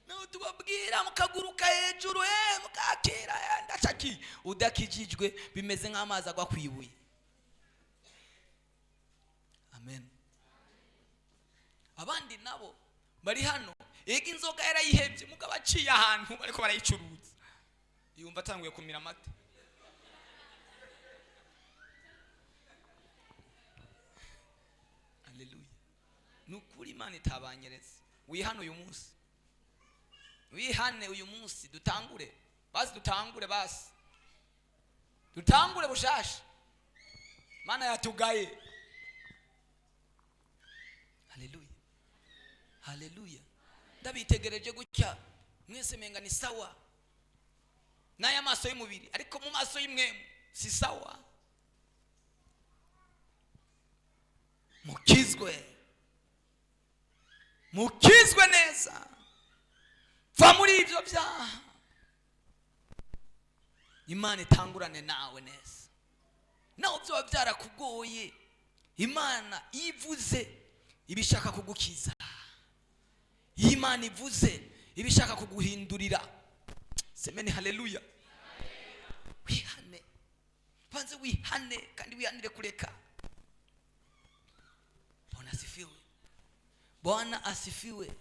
Naho tubabwira mukaguruka hejuru, mukakira, ndacaki udakijijwe bimeze nk'amazi agwa kwibuye. Amen. Abandi nabo bari hano ega inzoga yarayihebye mugabo aciye ahantu ariko barayicuruza, yumva atanguye kumira amata. Haleluya. Nukuri Imana itabanyeretse. Wihane uyu munsi, wihane uyu munsi, dutangure basi, dutangure basi, dutangure bushasha. Mana yatugaye. Haleluya. Haleluya. Ndabitegereje gutya mwese menga ni sawa n'aya maso y'umubiri, ariko mu maso y'imwemu si sawa. Mukizwe, mukizwe neza, va muri ibyo byaha, Imana itangurane nawe neza. Naho byoba byarakugoye, Imana ivuze ibishaka kugukiza, Imana ivuze ibishaka kuguhindurira. Semeni haleluya. Wihane, banze wihane, kandi wihanire kureka. Bwana asifiwe. Bwana asifiwe.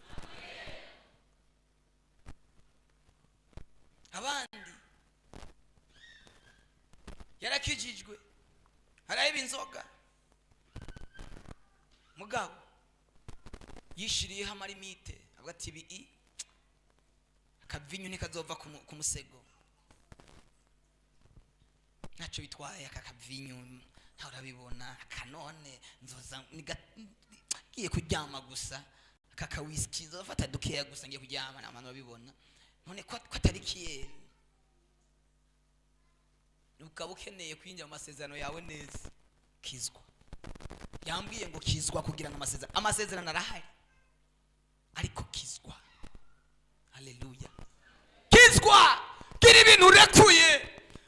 Abandi yarakijijwe araheba inzoga, mugabo yishiriyeho amarimite, avuga ati ibi akavinyu ntikazova ku musego, ntacyo bitwaye aka kavinyu ntawe urabibona, akanone nzoza ngiye kuryama gusa, aka kawisiki nzofata dukeya gusa ngiye kuryama, nta muntu urabibona. None ko atari kiyeri, ukaba ukeneye kwinjira mu masezerano yawe neza, kizwa. Yambwiye ngo kizwa kugira ngo amasezerano arahari, ariko kizwa. Haleluya. Kizwa, gira ibintu urekuye,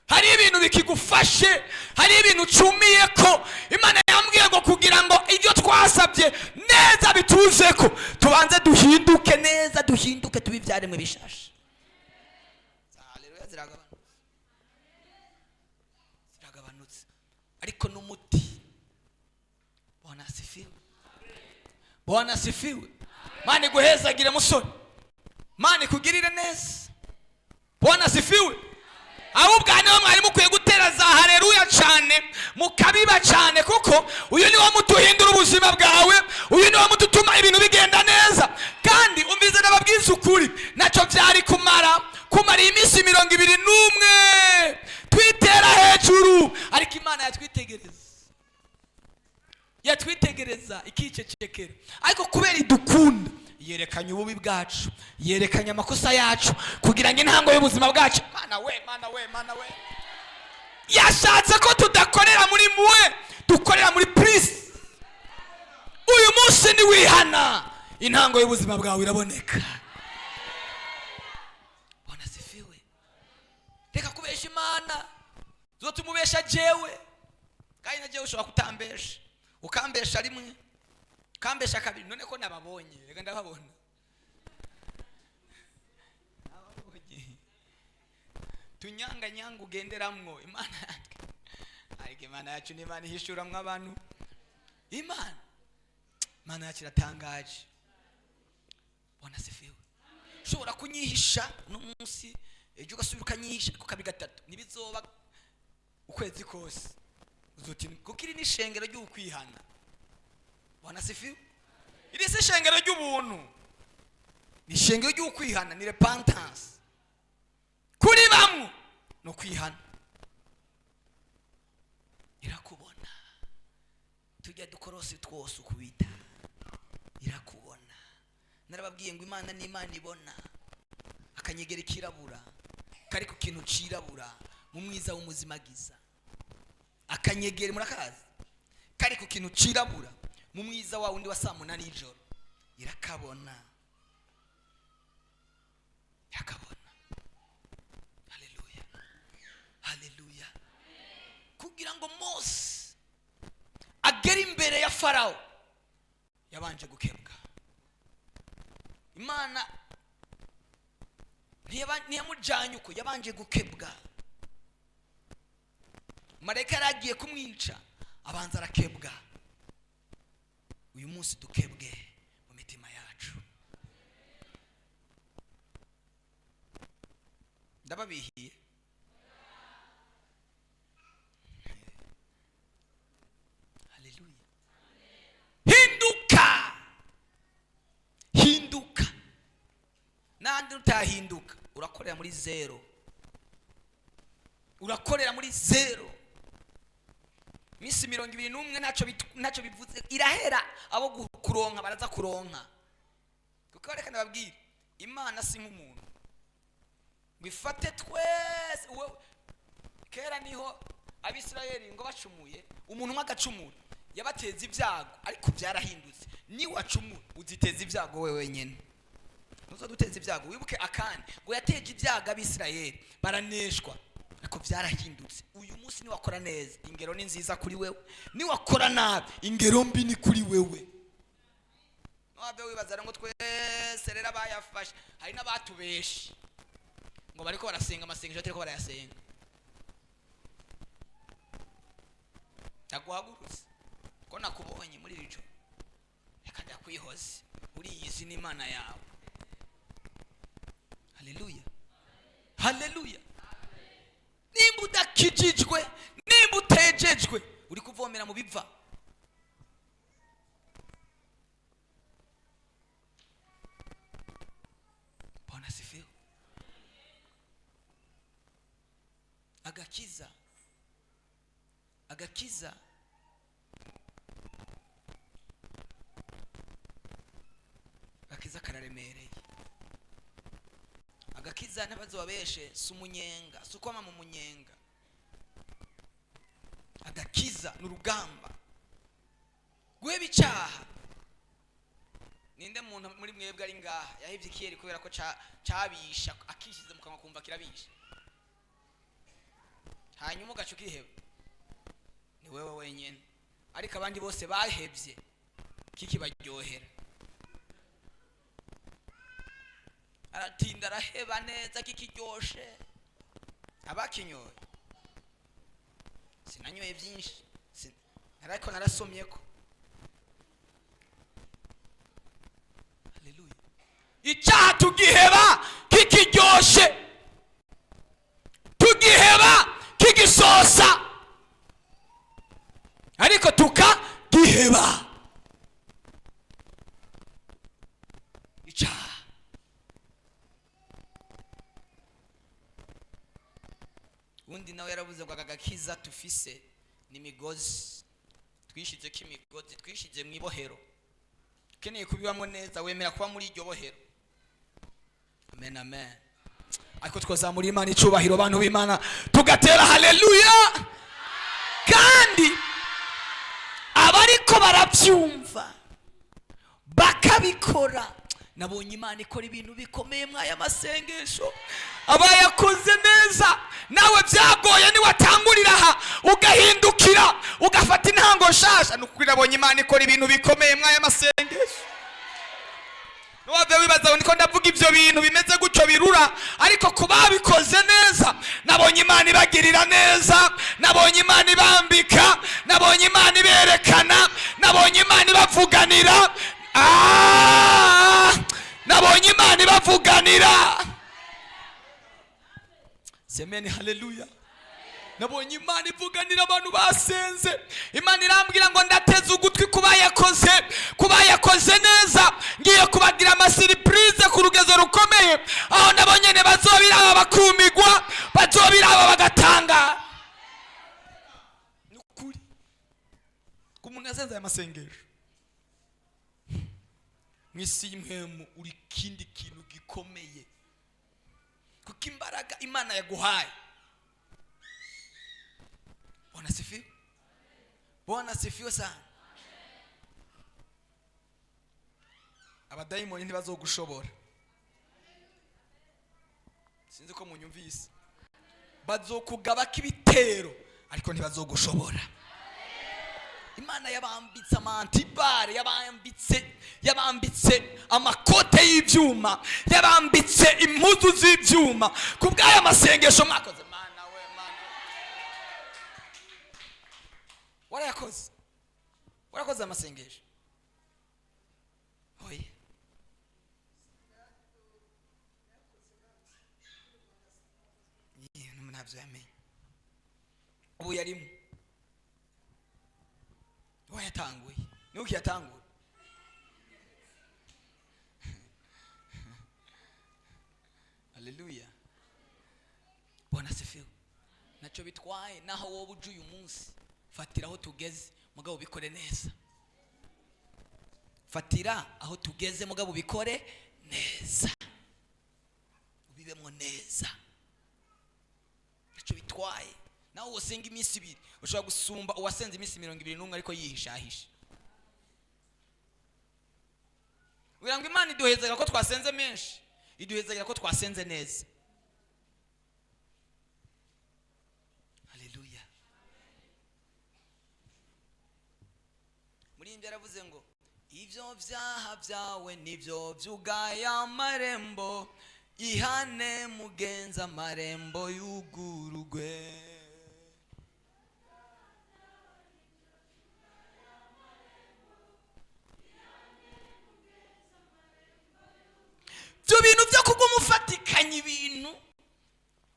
hari ibintu bikigufashe, hari ibintu ucumiye ko Imana yambwiye ngo kugira ngo ibyo twasabye neza bituze ko tubanze duhinduke neza, duhinduke tube ibyaremwe bishasha. Haleluya. Ziragabanutse, ziragabanutse, ariko n'umuti. Bwana asifiwe. Bwana asifiwe. Mana iguhezagire musore, Mana ikugirire neza. Bwana asifiwe. Ahubwo niho mwari mukwiye gutera za haleluya cyane, mukabikora. Biba cyane, kuko uyu ni wo muti uhindura ubuzima bwawe, uyu ni wo muti utuma ibintu bigenda neza. Kandi umvize, n'ababwiza ukuri, ntacyo byari kumara iyi minsi 21 twitera hejuru, ariko Imana yatwitegereza ikicecekera. Ariko kubera idukunda, yerekanye ububi bwacu, yerekanye amakosa yacu, kugira ngo intango y'ubuzima bwacu. Mana we, Mana we, Mana we! Yashatse ko tudakorera muri mwe, dukorera muri plus. Uyu munsi niwihana, intango y'ubuzima bwawe iraboneka. Bwana asifiwe. Reka kubesha Imana, zo tumubesha jewe, kandi na jewe ushobora kutambesha, ukambesha rimwe, ukambesha kabiri. None ko nababonye, reka ndababona, nababonye tunyanganyanga ugenderamwo. Imana, ariko Imana yacu ni Imana ihishuramwo abantu. Imana yacu iratangaje. Bwana asifiwe. Ushobora kunyihisha uno munsi, ejo ugasubira ukanyihisha, ariko kabiri, gatatu, ntibizoba ukwezi kose uzuti, kuko iri ni ishengero ry'ukwihana. Bwana asifiwe. Iri si ishengero ry'ubuntu, ni ishengero ry'ukwihana, ni repentance. Kuri bamwe ni ukwihana. Irakubona tujya dukorosi twose ukubita, irakubona. Narababwiye ngo Imana ni Imana ibona akanyegeri kirabura kari ku kintu cirabura mu mwiza w'umuzimagiza. Akanyegeri murakazi kari ku kintu cirabura mu mwiza wa wundi wa saa 8 y'ijoro, irakabona, irakabona. Haleluya, haleluya! Kugira ngo Mose agere imbere ya Farawo, yabanje gukebwa. Imana ntiyamujyanye uko, yabanje gukebwa. Marayika yari agiye kumwica, abanza arakebwa. Uyu munsi dukebwe mu mitima yacu. Ndababihiye. Haleluya! Hinduka, hinduka. N'ahandi utahinduka, urakorera muri zero, urakorera muri zero. Minsi 21 ntacyo bivuze, irahera. Abo kuronka baraza kuronka, kuko reka ndababwire, Imana si nk'umuntu ngo ifate twese. Wowe kera niho Abisirayeli ngo bacumuye, umuntu umwe agacumura, yabateza ibyago, ariko byarahindutse. Niwacumura uziteza ibyago wewe wenyine, ntuzaduteza ibyago. Wibuke Akani, ngo yateje ibyago Abisirayeli, baraneshwa, ariko byarahindutse. Uyu munsi niwakora neza, ingero ni nziza kuri wewe; niwakora nabi, ingero mbi ni kuri wewe. Wabyo wibaza ngo twese rero abayafashe, hari n'abatubeshe ngo bariko barasenga amasengesho, atariko barayasenga. Ndaguhagurutse ko nakubonye muri iri joro, reka ndakwihoze, uriyizi n'Imana yawe. Haleluya, haleluya! Nimba udakijijwe, nimba utejejwe, uri kuvomera mu biva. Bwana asifiwe. Agakiza, agakiza agakiza kararemereye. Agakiza, ntibazobabeshe, si umunyenga, si ukwama mu munyenga. Agakiza ni urugamba. Guheba icyaha, ninde muntu muri mwebwe ari ngaha yahebye ikiyeri kubera ko cabisha, akishize mu kanwa kumva kirabisha, hanyuma ugaca ukiheba? Ni wewe wenyine, ariko abandi bose bahebye kikibaryohera. Aratinda araheba neza kikiryoshe. Abakinyoye, sinanyoye byinshi, ariko narasomye ko. Haleluya! Icyaha tugiheba kikiryoshe, tugiheba kigisosa. Undi nawe yaravuze ngo aka gakiza tufise ni imigozi, twishizeko imigozi, twishize mu ibohero. Ukeneye kubibamo neza, wemera kuba muri iryo bohero. Amen, amen. Ariko twazamura Imana icubahiro, bantu b'Imana, tugatera haleluya. Kandi abariko barabyumva bakabikora, nabonye Imana ikora ibintu bikomeye mw'aya masengesho. Abayakoze neza, nawe byagoye niwatangurira aha ugahindukira ugafata intango nshasha. Ni ukuri nabonye Imana ikora ibintu bikomeye mw'aya masengesho. Ntiwave wibaza ngo niko ndavuga ibyo bintu bimeze gutyo birura, ariko ku babikoze neza nabonye Imana ibagirira neza, nabonye Imana ibambika, nabonye Imana iberekana, nabonye Imana ibavuganira. Nabonye Imana ibavuganira. Semeni haleluya. Nabonye Imana ivuganira abantu basenze. Imana irambwira ngo ndateze ugutwi kubayakoze, kubayakoze neza, ngiye kubagira amasurprise ku rugezo rukomeye, aho nabo nyene bazobiraba bakumigwa, bazobiraba bagatanga. Ni ukuri ku muntu yasenze aya masengesho mu isi y'impwemu, uri kindi kintu gikomeye, kuko imbaraga Imana yaguhaye. Bwana sifiwe, Bwana sifiwe sana. Abadayimoni ntibazogushobora, sinzi ko munyumvise. Bazokugabako ibitero ariko ntibazogushobora. Imana yabambitse amantibare, yabambitse amakote y'ibyuma, yabambitse impuzu z'ibyuma ku bw'aya masengesho mwakoze. Mana we, Mana warayakoze, warakoze amasengesho. Oya, ntabyo yamenye, ubu yarimo wayatanguye, niwe ukiyatangura. Haleluya, Bwana sifiwe. Nacyo bitwaye naho wowe uje uyu munsi, fatira aho tugeze mugabo ubikore neza. Fatira aho tugeze mugabo ubikore neza, ubibemo neza. Nacyo bitwaye naho usenga iminsi ibiri, ushobora gusumba uwasenze iminsi 21 ariko yihishahisha. Kugira ngo Imana iduhezera ko twasenze menshi, iduhezera ko twasenze neza. Haleluya. Muri ibyo yaravuze ngo ibyo byaha byawe nibyo byugaya amarembo, ihane mugenza amarembo yugurugwe. Ibyo bintu byo kuguma ufatikanya ibintu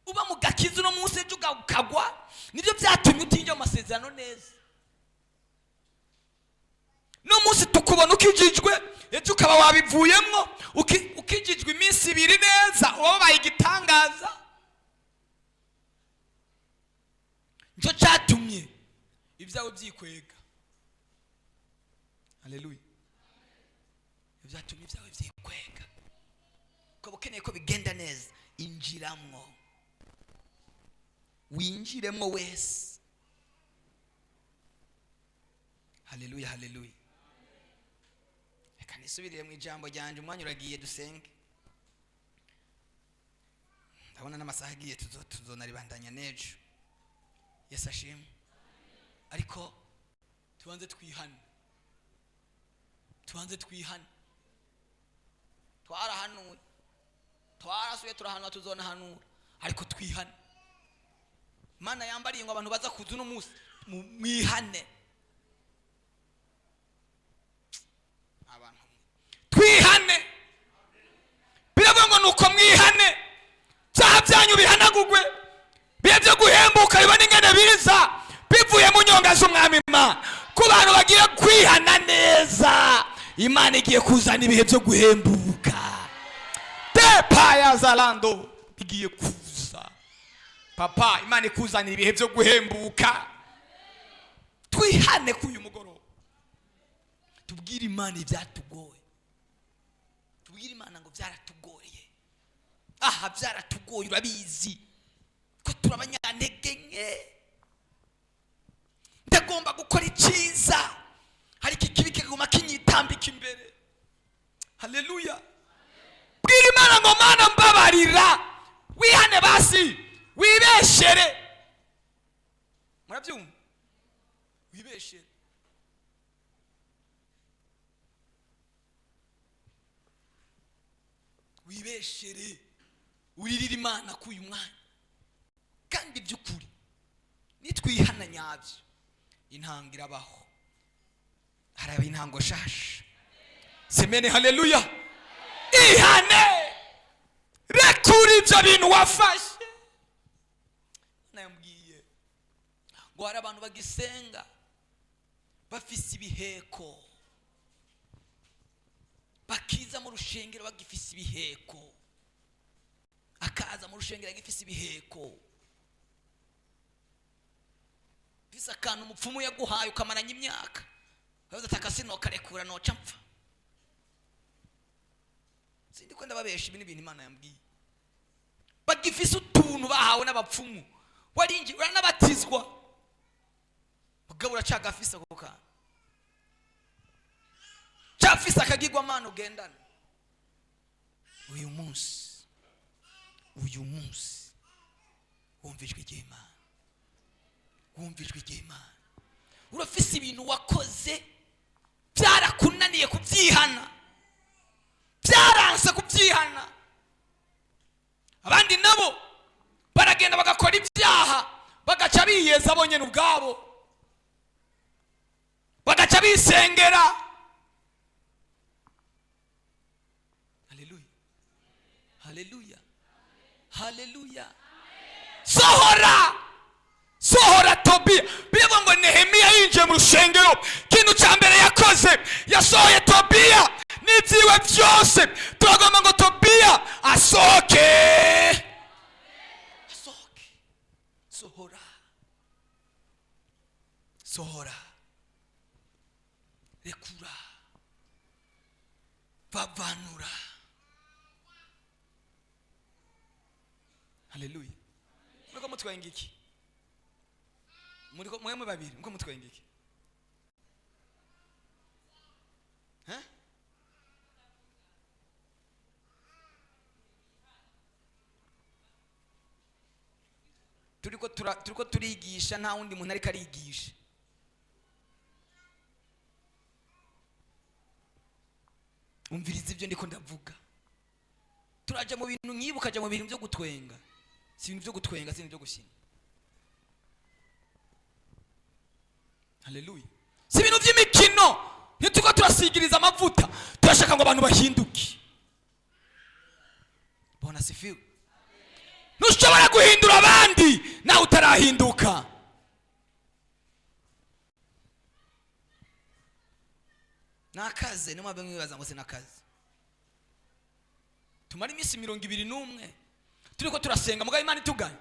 uba mu gakiza uno munsi ejo ukagwa, nibyo byatumye utinjira mu masezerano neza. No munsi tukubona ukijijwe, ejo ukaba wabivuyemwo, ukijijwe iminsi ibiri neza, uba wabaye igitangaza. Nicyo cyatumye ibyawe byikwega. Haleluya. Byatumye ibyawe byikwega. Ukaba ukeneye ko bigenda neza, injiramwo, winjiremwo wese. Haleluya, haleluya. Reka nisubirire mu ijambo ryanje, umwanya uragiye, dusenge. Ndabona n'amasaha agiye, tuzonaribandanya n'ejo. Yesu ashimwe. Ariko tubanze twihane, tubanze twihane. Twarahanuye, twarasuye, turahanura, tuzonahanura, ariko twihane. Imana yambariye ngo abantu baza kuza uno munsi mwihane. Abantu twihane, biravuga ngo nuko mwihane, byaha byanyu bihanagurwe, bibe byo guhembuka bibone ingene biza bivuye mu nyonga z'Umwami Imana. Ku bantu bagiye kwihana neza, Imana igiye kuzana ibihe byo guhembuka. Tepa ya Zalando igiye kuza. Papa, Imana ikuzanira ibihe byo guhembuka. Twihane k'uyu mugoroba, tubwire Imana ibyatugoye, tubwire Imana ngo byaratugoye, aha byaratugoye, urabizi ko turi abanyantege nke. Ndagomba gukora icyiza ariko ikibi kikaguma kinyitambika imbere. Haleluya. Bwira Imana ngo Mana mbabarira, wihane basi, wibeshere. Murabyumva? Wibeshere. Wibeshere, uririre Imana k'uyu mwanya. Kandi by'ukuri nitwihana nyabyo, intango irabaho, haraba intango shasha. Semene haleluya. Ihane, rekura ibyo bintu wafashe. Nayambwiye ngo hari abantu bagisenga bafise ibiheko, bakiza mu rushengero bagifise ibiheko, akaza mu rushengero agifise ibiheko, bise akantu umupfumu yaguhaye ukamaranya imyaka, ukabaza ati akasinokarekura noca mpfa. Sindi ko ndababesha, ibi ni ibintu Imana yambwiye. Bagifise utuntu bahawe n'abapfumu, warinjiye uranabatizwa, mugabo uracagafise ako kantu, cafise akagirwamana ugendana. Uyu munsi, uyu munsi wumva ijwi ry'Imana, wumva ijwi ry'Imana. Urafise ibintu wakoze byarakunaniye kubyihana, byaranse kubyihana. Abandi nabo baragenda bagakora ibyaha, bagaca biyeza bonyene ubwabo, bagaca bisengera. Haleluya, haleluya, haleluya. Sohora, sohora Tobiya. Bivuga ngo Nehemiya yinjiye mu rusengero, ikintu cya mbere yakoze yasohoye Tobiya n'ibyiwe byose. Turagomba ngo Tobiya asohoke, asohoke. Sohora, sohora, rekura, bavanura. Haleluya. Muriko mutwenga iki? Muriko mwemwe babiri muriko mutwenga iki? Turiko turigisha, nta wundi muntu ariko arigisha. Umviriza ibyo ndiko ndavuga. Turaja mu bintu nk'ibi, ukaja mu bintu byo gutwenga. Si ibintu byo gutwenga, si ibintu byo gushima. Haleluya. Si ibintu by'imikino. Ntituko turasigiriza amavuta, turashaka ngo abantu bahinduke. Bwana sifiwe. Ntushobora guhindura abandi nawe utarahinduka. Nakaze nimwe mwibaza ngo sinakaze. Tumara iminsi 21 turiko turasenga, mugabo Imana ituganye.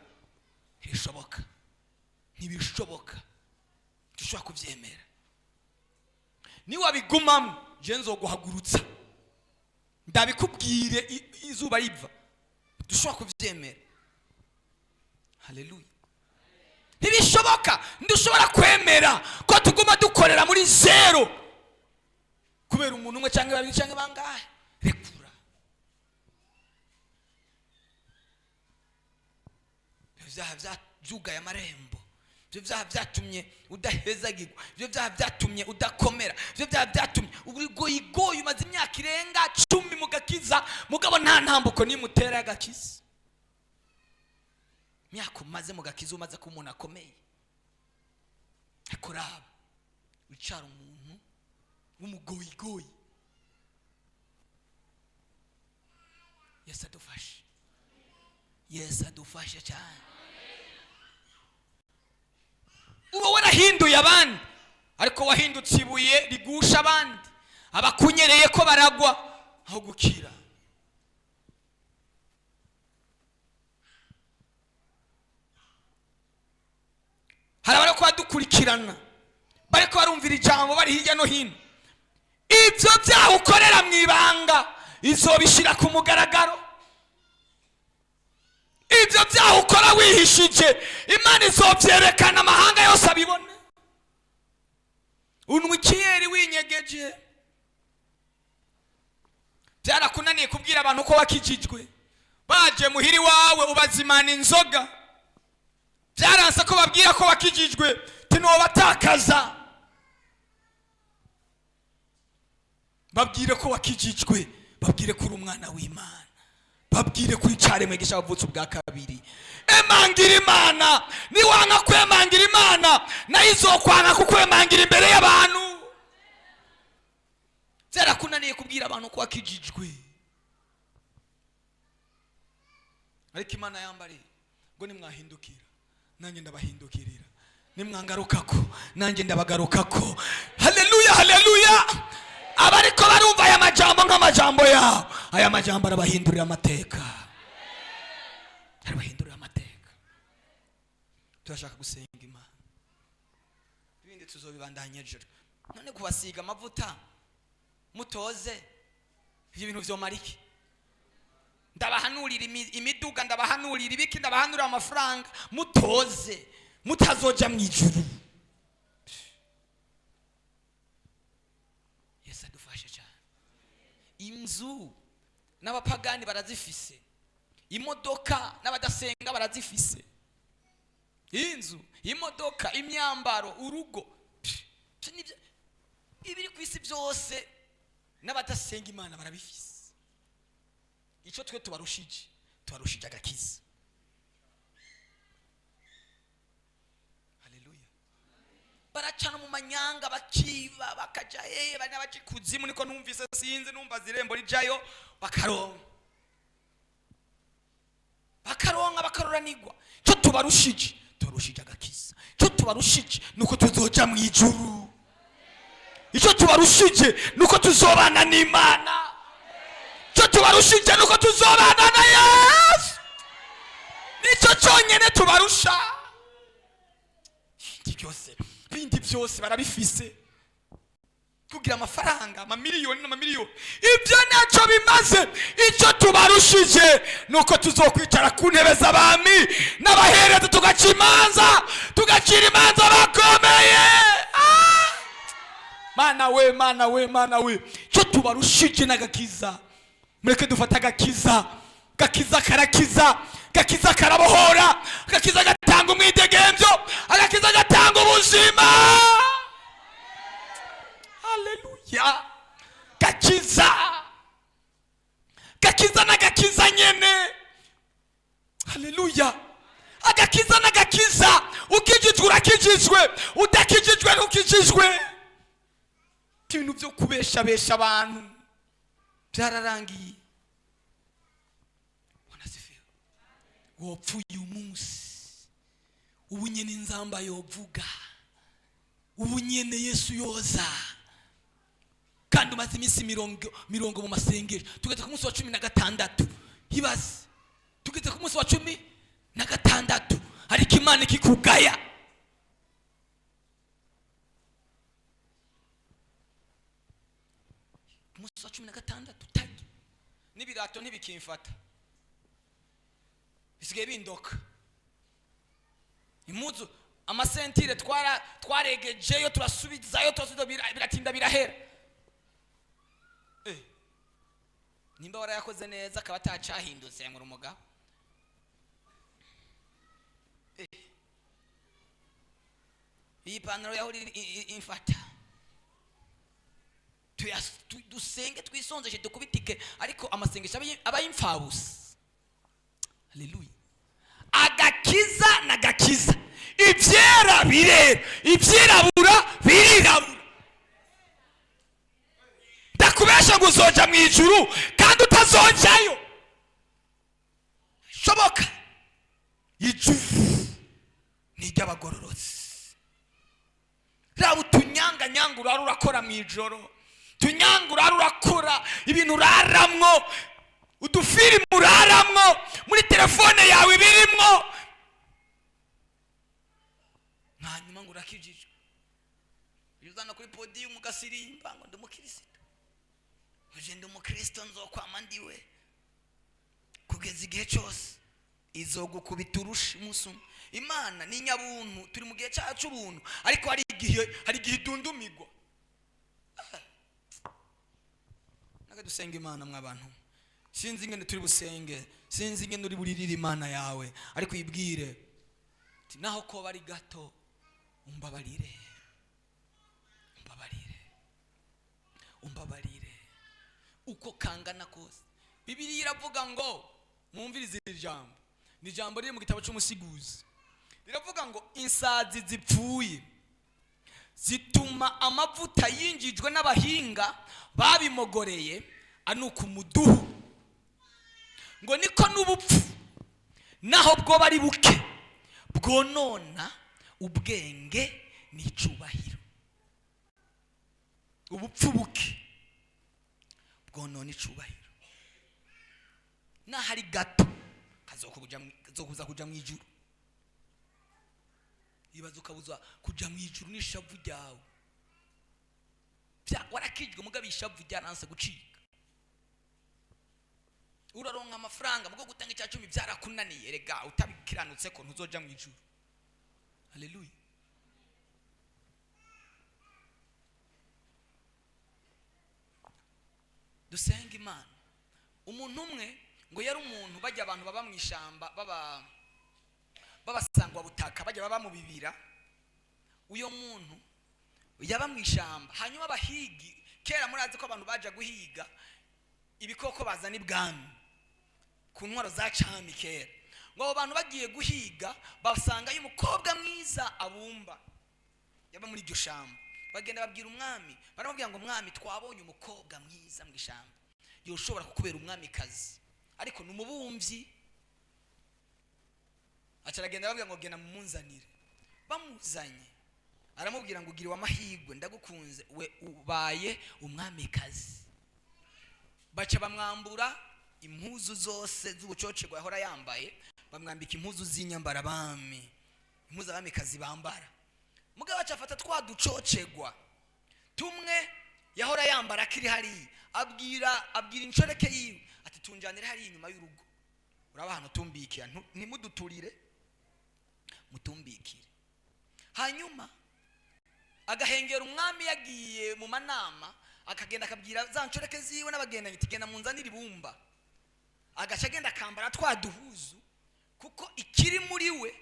Ntibishoboka, ntibishoboka, dushobora kubyemera. Niwabigumamo je nzoguhagurutsa, ndabikubwire izuba riva. Dushobora kubyemera. Haleluya. Ntibishoboka, ntidushobora kwemera ko tuguma dukorera muri zero kubera umuntu umwe cyangwa babiri cyangwa bangahe. Rekura. Ibyo byaha byugaye amarembo, ibyo byaha byatumye udahezagirwa, ibyo byaha byatumye udakomera, ibyo byaha byatumye urigoyigoye, umaze imyaka irenga 10 mu gakiza, mugabo nta ntambuko nimutera y'agakiza. Imyaka umaze mu gakiza, umaze kuba umuntu akomeye, ariko raba wicara umuntu w'umugoyigoyi. Yesu adufashe, Yesu adufashe cyane. Uba warahinduye abandi, ariko wahindutse ibuye rigusha abandi, abakunyereye ko baragwa aho gukira. baradukurikirana, bariko barumvira ijambo bari hirya no hino. Ibyo byaha ukorera mu ibanga izobishyira ku mugaragaro. Ibyo byaha ukora wihishije, Imana izobyerekana amahanga yose abibone. Unywa ikiyeri winyegeje, byarakunaniye kubwira abantu ko wakijijwe. Baje muhiri wawe ubazimana inzoga, byaranse ko babwira ko wakijijwe, tinobatakaza. Babwire ko wakijijwe, babwire ko uri umwana w'Imana, babwire ko icaremwe gisha wavutse ubwa kabiri. Emangira Imana. Niwanga kwemangira Imana, nayo izokwanga kukwemangira imbere y'abantu. Byarakunaniye kubwira abantu ko wakijijwe, ariko Imana yambariye ngo nimwahindukira nanjye ndabahindukirira, nimwangarukako nanjye ndabagarukako. Haleluya, haleluya. Abariko barumva aya majambo nk'amajambo yabo, aya majambo arabahindurira amateka, arabahindurira amateka. Turashaka gusenga Imana, ibindi tuzobibandanya ejo. None kubasiga amavuta mutoze ibyo bintu vyomara iki? Ndabahanurira imiduga, ndabahanurira ibiki, ndabahanurira amafaranga, mutoze mutazoja mu ijuru. Yesu adufashe cyane. Inzu n'abapagani barazifise, imodoka n'abadasenga barazifise, inzu, imodoka, imyambaro, urugo, ibiri ku isi byose n'abadasenga Imana barabifise. Icyo twe tubarushije, tubarushije agakiza. Haleluya. Baracana mu manyanga, bakiba, bakaja hehe, bari n'abaca ikuzimu, niko numvise, sinzi, numva zirembo rijayo, bakaronka, bakaronka, bakaroranirwa. Icyo tubarushije, tubarushije agakiza. Icyo tubarushije nuko tuzoja mu ijuru. Icyo tubarushije nuko tuzobana n'Imana. Icyo tubarushije nuko tuzobana na Yesu. Nicyo cyonyine tubarusha. Ibindi byose barabifise, kugira amafaranga amamiliyoni n'amamiliyoni, ibyo ntacyo bimaze. Icyo tubarushije nuko tuzokwicara ku ntebe z'abami n'abahereza, tugaca imanza, tugacira imanza bakomeye. Mana we, Mana we, Mana we, icyo tubarushije n'agakiza. Mureke dufate agakiza. Gakiza karakiza, gakiza karabohora, gakiza gatanga umwidegemvyo, agakiza gatanga ubuzima. Haleluya. Gakiza, gakiza n'agakiza nyene. Haleluya. Agakiza n'agakiza. Ukijijwe urakijijwe, udakijijwe ntukijijwe. Ibintu byo kubeshabesha abantu byararangiye. Bwana asifiwe. Wopfuye umunsi ubu nyene inzamba yovuga, ubu nyene Yesu yoza, kandi umaze iminsi mirongo mu masengesho. Tugeze ku munsi wa 16, ibaze, tugeze ku munsi wa 16, ariko Imana ikikugaya. Umunsi wa 16 tagi n'ibirato ntibikimfata, bisigaye bindoka. Impuzu, amasentire twaregejeyo, turasubizayo, turasubiza, biratinda birahera. Nimba warayakoze neza akaba atacahindutse ngo umugabo. Iyi pantaro yahora imfata. Dusenge twisonzeshe dukubitike, ariko amasengesho aba y'imfabusa. Haleluya. Agakiza n'agakiza, ibyera birera, ibyirabura birirabura. Ndakubesha ngo uzoja mu ijuru kandi utazojayo. Shoboka. Ijuru ni iry'abagororotsi. Raba utunyanga nyanga urara urakora mu ijoro, tunyanga urara urakora ibintu uraramwo, udufilimu uraramwo, muri telefone yawe ibirimwo. Nta Hanyuma ngo urakijijwe, uzana kuri podium ugasirimba ngo ndi umukristo, uje ndi umukristo, nzokwama ndiwe kugeza igihe cyose. Izogukubita urushi umunsi umwe. Imana ni nyabuntu, turi mu gihe cyacu ubuntu, ariko hari igihe idundumigwa. Naka dusenga Imana mw'abantu. Sinzi ingene turi busenge, sinzi ingene uri buririre Imana yawe, ariko uyibwire uti, naho ko bari gato, umbabarire, umbabarire, umbabarire uko kangana kose. Bibiliya iravuga ngo, mwumvirize iri jambo, ni ijambo riri mu gitabo cy'Umusiguzi, riravuga ngo insazi zipfuye zituma amavuta yinjijwe n'abahinga babimogoreye anuka umuduhu, ngo niko n'ubupfu naho bwo ari buke bwonona ubwenge n'icubahiro. Ubupfu buke bwonona icubahiro, naho ari gato kazokubuza kuja mu ijuru. Ibaza ukabuza kuja mu ijuru n'ishavu ryawe. Warakijwe mugabo ishavu ryaranse gucika. Uraronka amafaranga, mugo gutanga icya cumi byarakunaniye. Rega utabikiranutse ko ntuzoja mu ijuru. Haleluya. Dusenga Imana. Umuntu umwe ngo yari umuntu bajya abantu baba mu ishamba, baba babasangwa butaka, bajya baba mu bibira. Uyo muntu yaba mu ishamba, hanyuma abahigi kera murazi ko abantu baja guhiga ibikoko bazana ibwami ku ntwaro za cami kera. Ngo abo bantu bagiye guhiga basangayo umukobwa mwiza abumba yaba muri iryo shamba. Bagenda babwira umwami, baramubwira ngo mwami, twabonye umukobwa mwiza mu ishamba, yoshobora kukubera umwamikazi, ariko ni umubumbyi. Aca aragenda ababwira ngo genda mumunzanire. Bamuzanye aramubwira ngo ugiriwe amahirwe, ndagukunze, we ubaye umwamikazi. Baca bamwambura impuzu zose z'ubucocego yahora yambaye, bamwambika impuzu z'inyambarabami, impuzu abamikazi bambara. Mugabo aca afata twa ducocegwa tumwe yahora yambara akiri hariya, abwira inshoreke yiwe ati tunjanire hariya inyuma y'urugo, uraba ahantu tumbikira, ntimuduturire, mutumbikire. Hanyuma agahengera umwami yagiye mu manama, akagenda akabwira za nshoreke ziwe n'abagendanyi ati genda munzanire ibumba. Agaca agenda akambara twa duhuzu, kuko ikiri muri we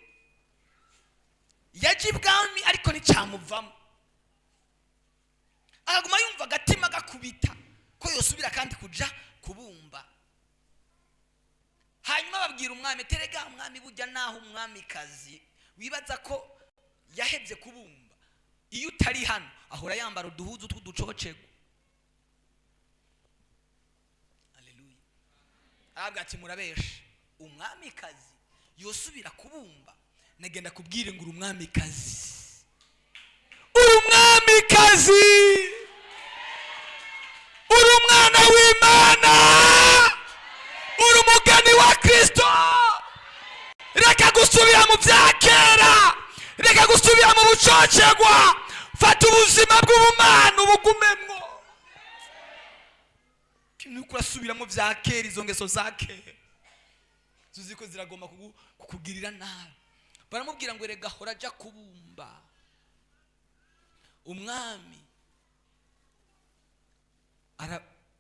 yaje ibwami ariko nticyamuvamo, akaguma yumva agatima gakubita ko yosubira kandi kuja kubumba. Hanyuma babwira umwami, terega umwami, burya naho umwamikazi wibaza ko yahebye kubumba, iyo utari hano ahora yambara uduhuzu tw'uducocego. Haleluya. Arabwira ati murabeshe, umwamikazi yosubira kubumba? Nagenda kubwire ngo uri umwamikazi, uri umwamikazi, uri umwana w'Imana, uri umugani wa Kristo. Reka gusubira mu bya kera, reka gusubira mu bucocegwa, fata ubuzima bw'ubumana ubugumemwo. Nuko urasubiramo bya kera, izo ngeso za kera zuzi ko ziragomba kukugirira nabi. Baramubwira ngo erega hora ajya kubumba. Umwami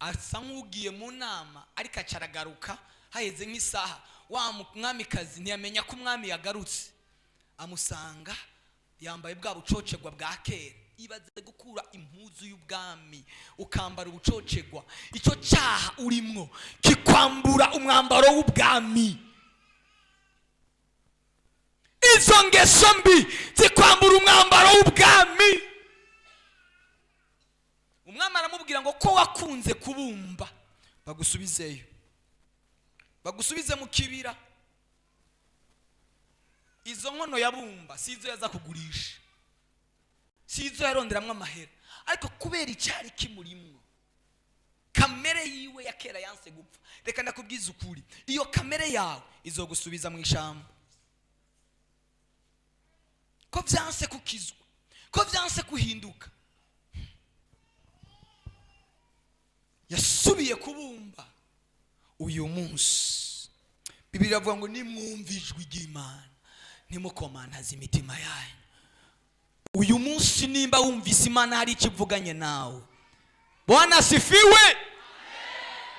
asa nk'ugiye mu nama, ariko acaragaruka haheze nk'isaha. Wa mwamikazi ntiyamenya ko umwami yagarutse, amusanga yambaye bwa bucocegwa bwa kera. Ibaze gukura impuzu y'ubwami ukambara ubucocegwa. Icyo cyaha urimwo kikwambura umwambaro w'ubwami. Izo ngeso mbi zikwambura umwambaro w'ubwami. Umwami aramubwira ngo ko wakunze kubumba, bagusubizeyo, bagusubize mu kibira. Izo nkono yabumba si izo yaza kugurisha, si izo yaronderamwo amahera, ariko kubera icyari kimurimwo, kamere yiwe ya kera yanse gupfa. Reka ndakubwiza ukuri, iyo kamere yawe izogusubiza mu ishamba. Ko Ko byanse kukizwa, ko byanse kuhinduka. Yasubiye kubumba uyu munsi. Bibiliya iravuga ngo nimwumve ijwi ry'Imana ntimukomantaze imitima yanyu. Uyu munsi nimba wumvise Imana hari icyo ivuganye nawe, Bwana asifiwe.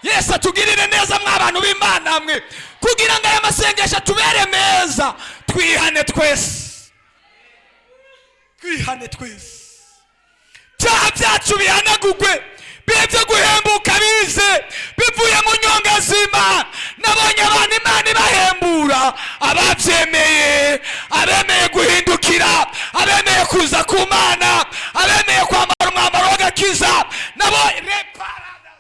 Yesu atugirire neza mwa bantu b'Imana mwe, kugira ngo aya masengesho atubere meza. Twihane twese, twihane twese, byaha byacu bihanagurwe, bibe byo guhembuka, bize bivuye mu nyonga z'Imana. Nabonye abantu Imana ibahembura, ababyemeye, abemeye guhindukira, abemeye kuza ku Mana, abemeye kwambara umwambaro w'agakiza. Nabo reparada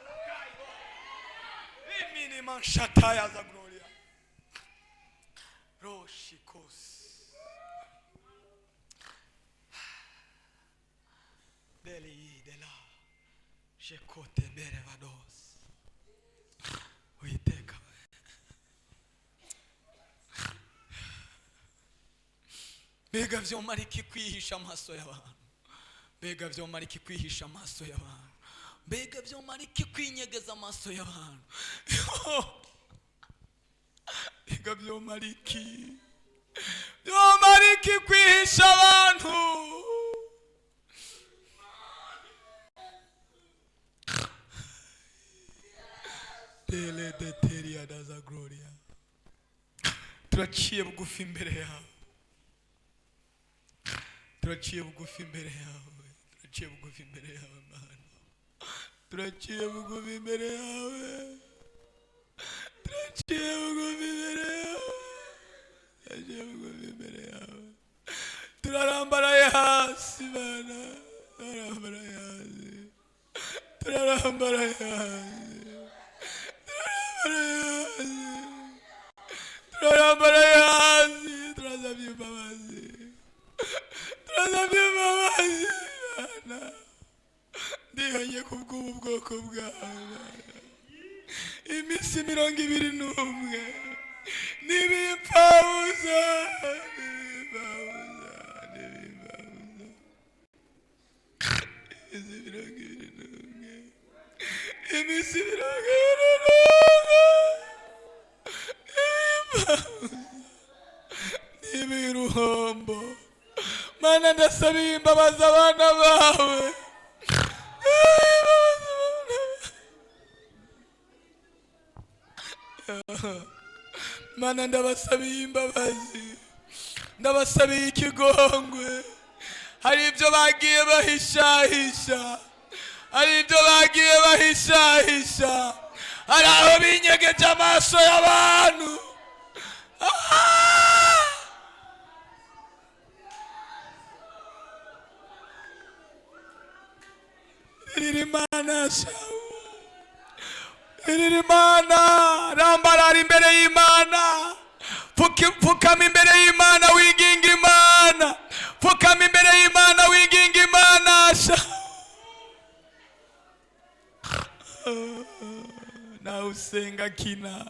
iminima nshataya za gloria roshikos deli dela shekote bere vados. Uwiteka, mbega vyomara iki kwihisha amaso y'abantu? Mbega vyomara iki kwihisha amaso y'abantu? Mbega vyomara iki kwinyegeza amaso y'abantu? Mbega vyomara iki, vyomara iki kwihisha abantu? Tele de teria daza gloria. Turaciye bugufi imbere yawe, turaciye bugufi imbere yawe, turaciye bugufi imbere yawe Mana, turaciye bugufi imbere yawe, turaciye bugufi imbere yawe, turaciye bugufi imbere yawe. Turarambaraye hasi Mana, turarambaraye hasi, turarambaraye hasi, turarambaraye hasi, turasabye imbabazi, turasabye imbabazi Mana. Ndihanye ku bw'ubu bwoko bwawe Mana. Iminsi 21 n'ibipfabusa, n'ibipfabusa, n'ibipfabusa. Iminsi 21, iminsi 21 n'ibiruhombo. Mana, ndasabiye imbabazi abana bawe. Mana, ndabasabiye imbabazi, ndabasabiye ikigongwe. Hari ibyo bagiye bahishahisha, hari ibyo bagiye bahishahisha, hari aho binyegeje amaso y'abantu. Ririra Imana shawu, ririra Imana, rambarara imbere y'Imana, pfukama imbere y'Imana, winginga Imana, pfukama imbere y'Imana, winginga Imana shawu. Nawe usenga kina,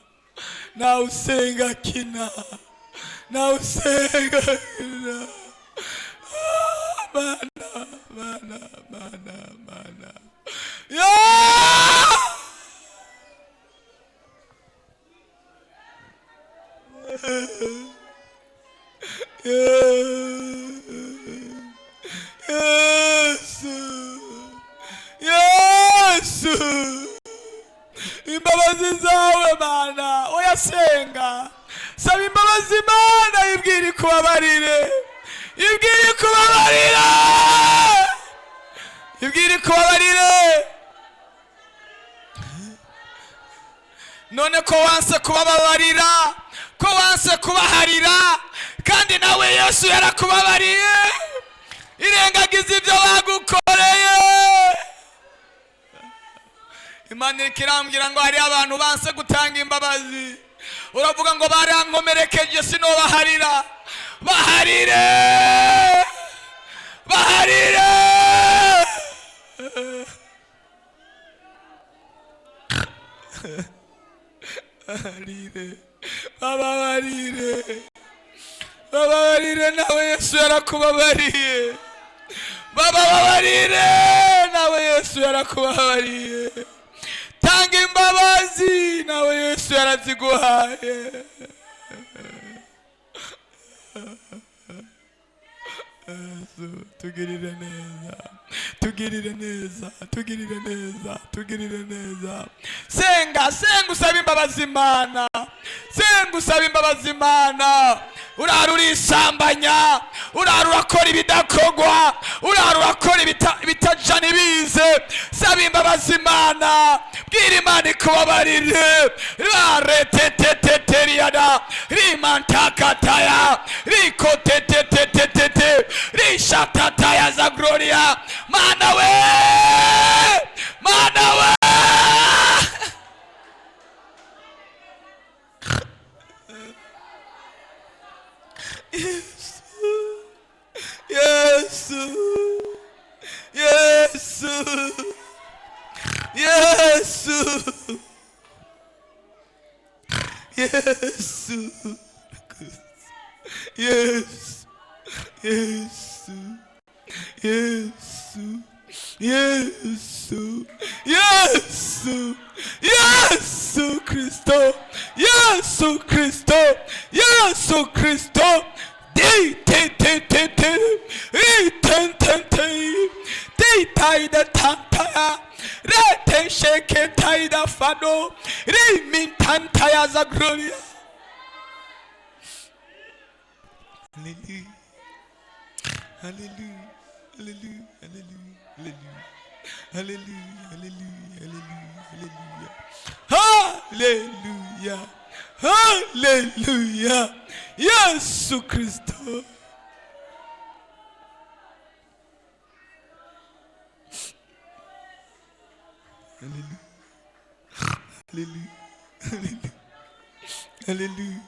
nawe usenga kina, nawe usenga kina. Mana, mana, mana, mana. Yeah! Yesu, Yesu, imbabazi zawe Mana. Oya senga, saba imbabazi Imana, ibwira ikubabarire, ibwira ikubabarire, ibwira ikubabarire. None ko wanse kubababarira, ko wanse kubaharira, kandi nawe Yesu yarakubabariye, irengagiza ibyo bagukoreye. Imana iriko irambwira ngo hari abantu banse gutanga imbabazi. Uravuga ngo barankomerekeje sinobaharira. Baharire, baharire. Baharire, bababarire, bababarire. Bababarire, nawe Yesu yarakubabariye. Bababarire, nawe Yesu yarakubabariye. Tanga imbabazi, nawe Yesu yaraziguhaye. Yesu, tugirire neza, tugirire neza, tugirire neza, tugirire neza. Senga, senga usaba imbabazi Imana, senga usaba imbabazi Imana. Urara urisambanya, urara urakora ibidakogwa, urara urakora ibitaja ntibize. Saba imbabazi Imana, bwira Imana ikubabarire. Rareteteteteriyada rimantakataya rikotetetetetete rishatataya za gloria. Mana we, Mana we. Yesu, Yesu, Yesu, Yesu, Yesu, Yesu, Yesu, Yesu, Yesu, Yesu Kristo, Yesu Kristo, Yesu Kristo. D T T T T E T T T D T da ta ta Re te sheke tai da fado Re min tan taya za gloria. Hallelujah. Hallelujah. Hallelujah. Hallelujah. Hallelujah. Hallelujah. Hallelujah. Hallelujah. Hallelujah. Yesu Kristo. Hallelujah. Hallelujah. Hallelujah. Hallelujah.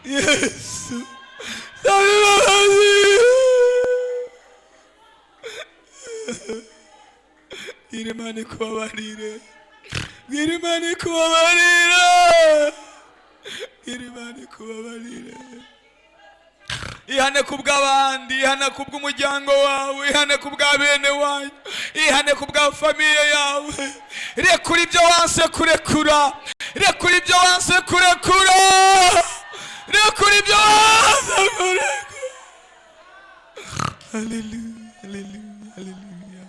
Yesu. Bwira Imana ikubabarire. Bwira Imana ikubabarire. Bwira Imana ikubabarire. Ihane kubw'abandi, ihane kubw'umuryango wawe, ihane kubwa bene wanyu, ihane kubwa famiye yawe. Rekura ibyo wanse kurekura, rekura ibyo wanse kurekura, rekura ibyo wanse kurekura. Hallelujah, hallelujah, hallelujah.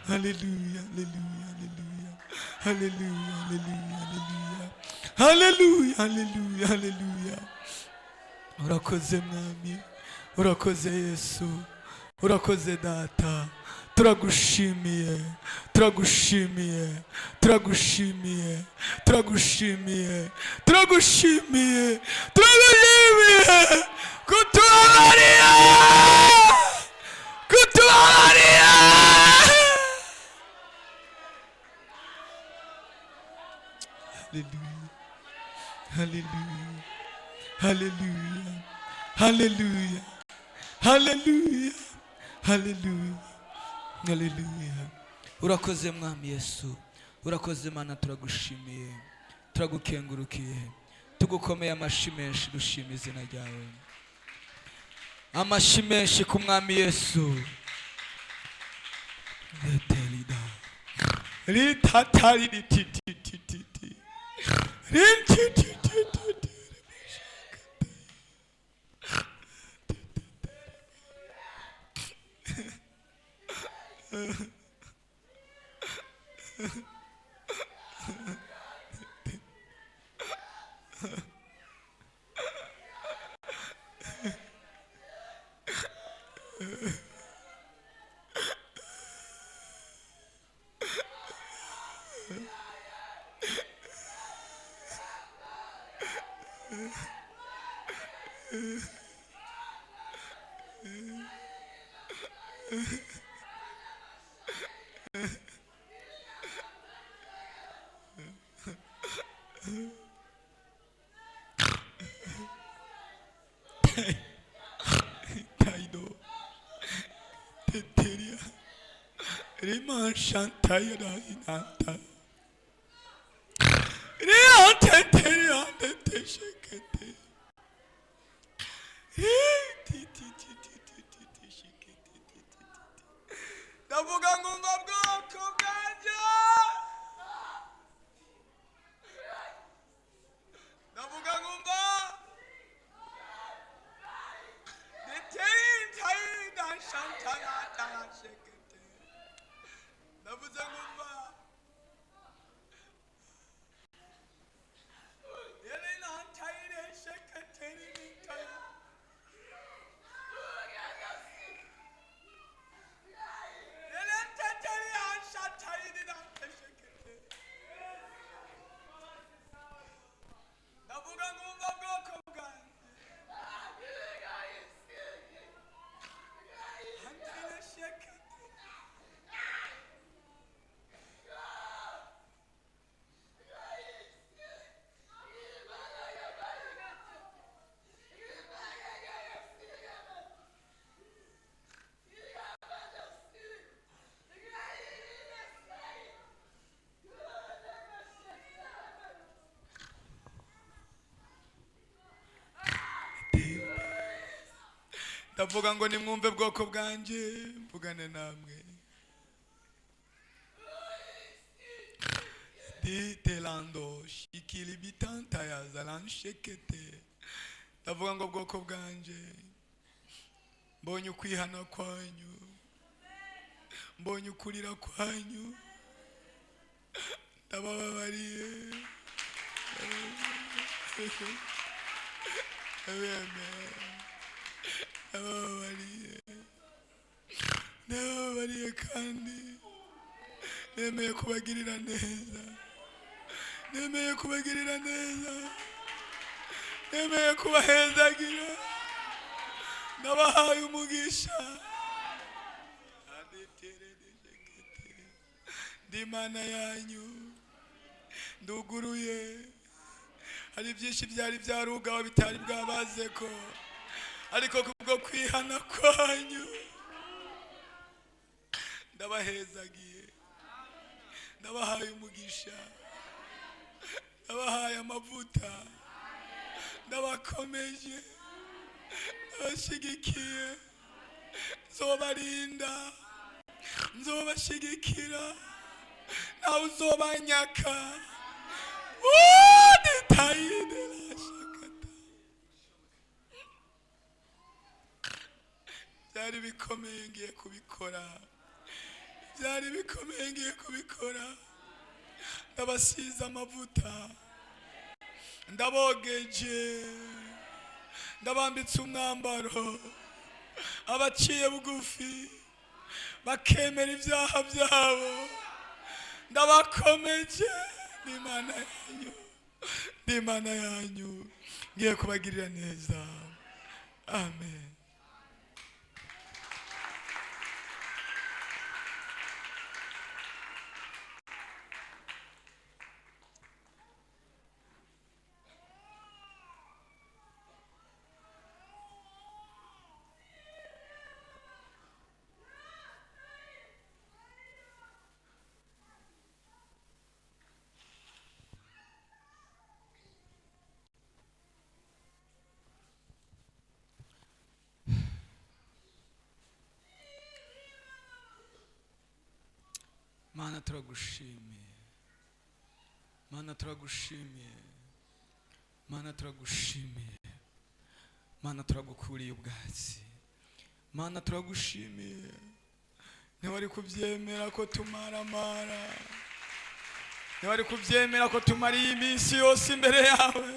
Hallelujah, hallelujah, hallelujah. Hallelujah, hallelujah, hallelujah. Hallelujah, hallelujah. Urakoze Mwami, urakoze Yesu, urakoze Data. Turagushimiye, turagushimiye, turagushimiye, turagushimiye, turagushimiye, turagushimiye kutubabarira, kutubabarira. Hallelujah, hallelujah, hallelujah, hallelujah, hallelujah, hallelujah, hallelujah. Urakoze Mwami Yesu, urakoze Mana, turagushimiye, turagukengurukiye, tugukomeye amashi menshi, dushima izina ryawe. Amashi menshi ku Mwami Yesu. Letelida ritatari rititititi rititititi. Taido teteria rima shantaya da inanta ria teteria tete shekete Ndavuga ngo umva bwoko bwanjye, ndavuga ngo umva ndavuze ngo umva ndavuga ngo umva bwoko bwanjye. Ndavuga ngo nimwumve bwoko bwanjye, mvugane namwe. Ditelando shikilibitanta ya zalanshekete. Ndavuga ngo bwoko bwanjye, mbonye ukwihana kwanyu, mbonye ukurira kwanyu, ndabababariye. Amen. Ndabababariye, ndabababariye kandi nemeye kubagirira neza, nemeye kubagirira neza, nemeye kubahezagira, ndabahaye umugisha. Ndi Imana yanyu, nduguruye. Hari byinshi byari byarugawe bitari bwabaze ko, ariko kubwo kwihana kwanyu ndabahezagiye, ndabahaye umugisha, ndabahaye amavuta, ndabakomeje, ndabashigikiye, nzobarinda, nzobashigikira, nawe uzobanyaka. Byari bikomeye ngiye kubikora, byari bikomeye ngiye kubikora. Ndabasize amavuta, ndabogeje, ndabambitse umwambaro. Abaciye bugufi bakemera ibyaha byabo, ndabakomeje. Ndi Imana yanyu, ndi Imana yanyu, ngiye kubagirira neza. Amen. Mana turagushimiye, Mana turagushimiye, Mana turagushimiye, Mana turagukuriye ubwatsi, Mana turagushimiye. Ntiwari kubyemera ko tumaramara, ntiwari kubyemera ko tumara iyi minsi yose imbere yawe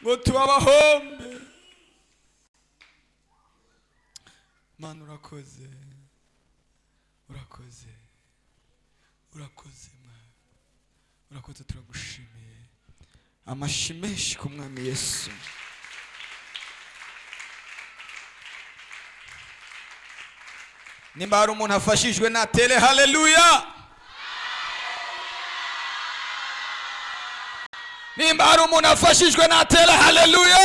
ngo tubabahombe. Mana urakoze, urakoze, urakoze Mwami, urakoze, turagushimiye. Amashi menshi ku Mwami Yesu. Nimba hari umuntu afashijwe natere haleluya. Nimba hari umuntu afashijwe natere haleluya.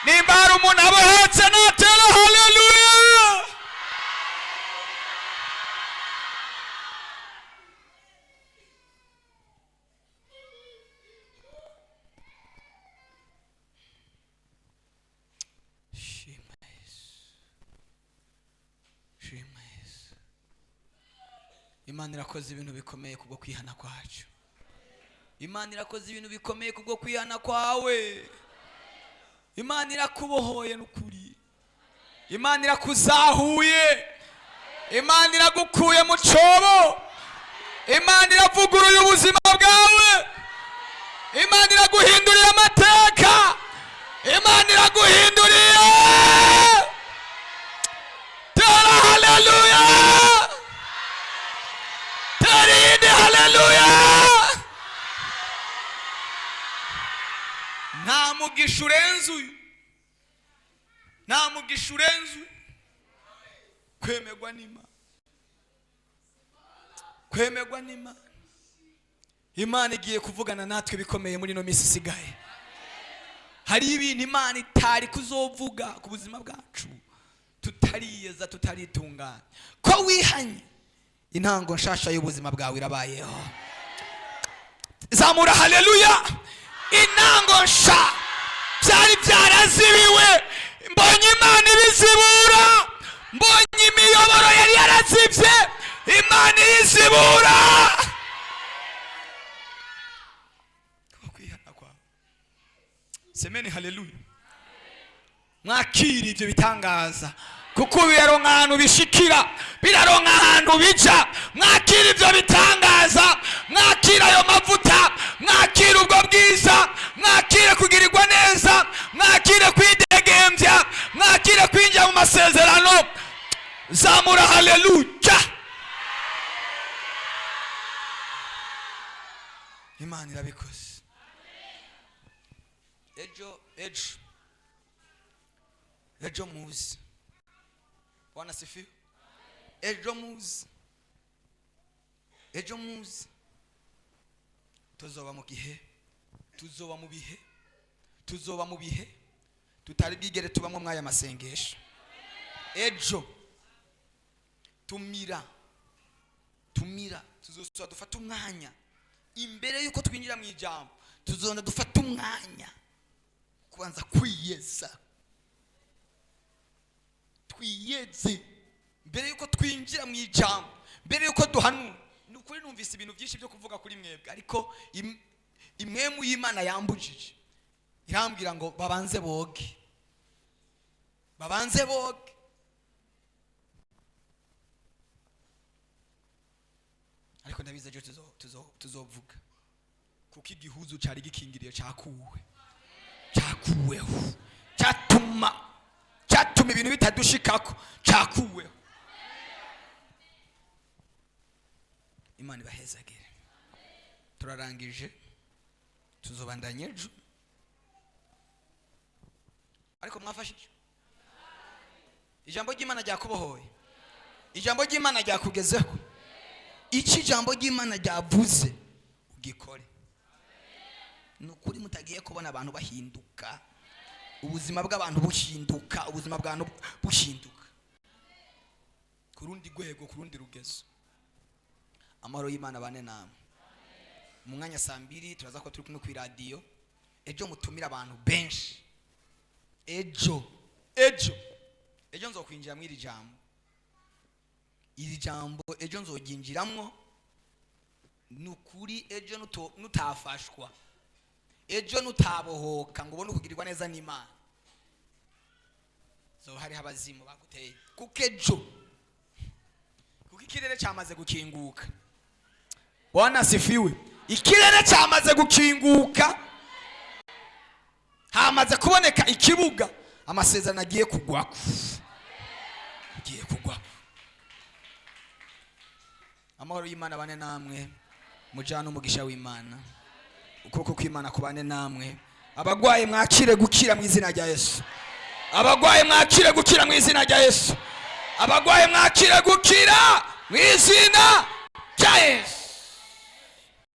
Nimba hari umuntu abohotse natere haleluya. Imana irakoze ibintu bikomeye kubwo kwihana kwacu. Imana irakoze ibintu bikomeye kubwo kwihana kwawe. Imana irakubohoye n'ukuri. Imana irakuzahuye. Imana iragukuye mu cyobo. Imana iravuguruye ubuzima bwawe. Imana iraguhinduriye amateka. Imana iraguhinduriye. Tera haleluya, tera iyindi haleluya. Nta mugisha urenze uyu, nta mugisha urenze uyu. Kwemerwa n'Imana, kwemerwa n'Imana. Imana igiye kuvugana natwe bikomeye muri ino minsi isigaye. Hari ibintu Imana itari kuzovuga ku buzima bwacu tutariyeza, tutaritunganya. Ko wihanye, intango nshasha y'ubuzima bwawe irabayeho. Zamura haleluya. Intango nsha, byari byarazibiwe, mbonye Imana ibizibura. Mbonye imiyoboro yari yarazibye, Imana iyizibura. Kwihana kwawe, semeni haleluya. Mwakira ibyo bitangaza, kuko biraronka ahantu bishikira, biraronka ahantu bija. Mwakira ibyo bitangaza, mwakira ayo mavuta, mwakira ubwo bwiza, mwakire kugirirwa neza, mwakire kwidegembya, mwakire kwinjira mu masezerano. Zamura haleluya. Imana irabikoze. Ejo, ejo, ejo muzi. Bwana sifiwe. Ejo muzi, ejo muzi, tuzoba mu gihe, tuzoba mu bihe, tuzoba mu bihe tutari bwigere tubamo mw'aya masengesho. Ejo tumira, tumira, tuzosubira dufate umwanya imbere yuko twinjira mu ijambo. Tuzonda dufate umwanya kubanza kwiyeza, twiyeze mbere yuko twinjira mu ijambo, mbere yuko duhanura. Ni ukuri numvise ibintu byinshi byo kuvuga kuri mwebwe, ariko imwemu y'Imana yambujije, irambwira ngo babanze boge, babanze boge. Ariko ndabizi ejo tuzovuga, kuko igihuzu cari gikingiriye cakuwe, cakuweho, cyatuma ibintu bitadushikako, cakuweho. Imana ibahezagire. Turarangije, tuzobandanya ejo. Ariko mwafashije ijambo ry'Imana ryakubohoye, ijambo ry'Imana ryakugezeho. Icyo ijambo ry'Imana ryavuze ugikore. Ni ukuri mutagiye kubona abantu bahinduka, ubuzima bw'abantu buhinduka, ubuzima bw'abantu buhinduka ku rundi rwego, ku rundi rugezo. Amahoro y'Imana bane namwe. Mu mwanya saa mbiri turaza ko turi kumwe ku iradiyo. Ejo mutumire abantu benshi. Ejo, ejo, ejo nzokwinjira muri iri jambo. Iri jambo ejo nzoryinjiramwo. Ni ukuri ejo nutafashwa, ejo nutabohoka ngo ubone ukugirirwa neza n'Imana, zo hariho abazimu baguteye. Kuko ejo, kuko ikirere cyamaze gukinguka. Bwana asifiwe. Ikirere cyamaze gukinguka, hamaze kuboneka ikibuga amasezerano agiye kugwako, agiye kugwako. Amahoro y'Imana bane namwe, mujane umugisha w'Imana, ukuboko kw'Imana kubane namwe. Abagwaye mwakire gukira mu izina rya Yesu. Abagwaye mwakire gukira mu izina rya Yesu. Abagwaye mwakire gukira mu izina rya Yesu.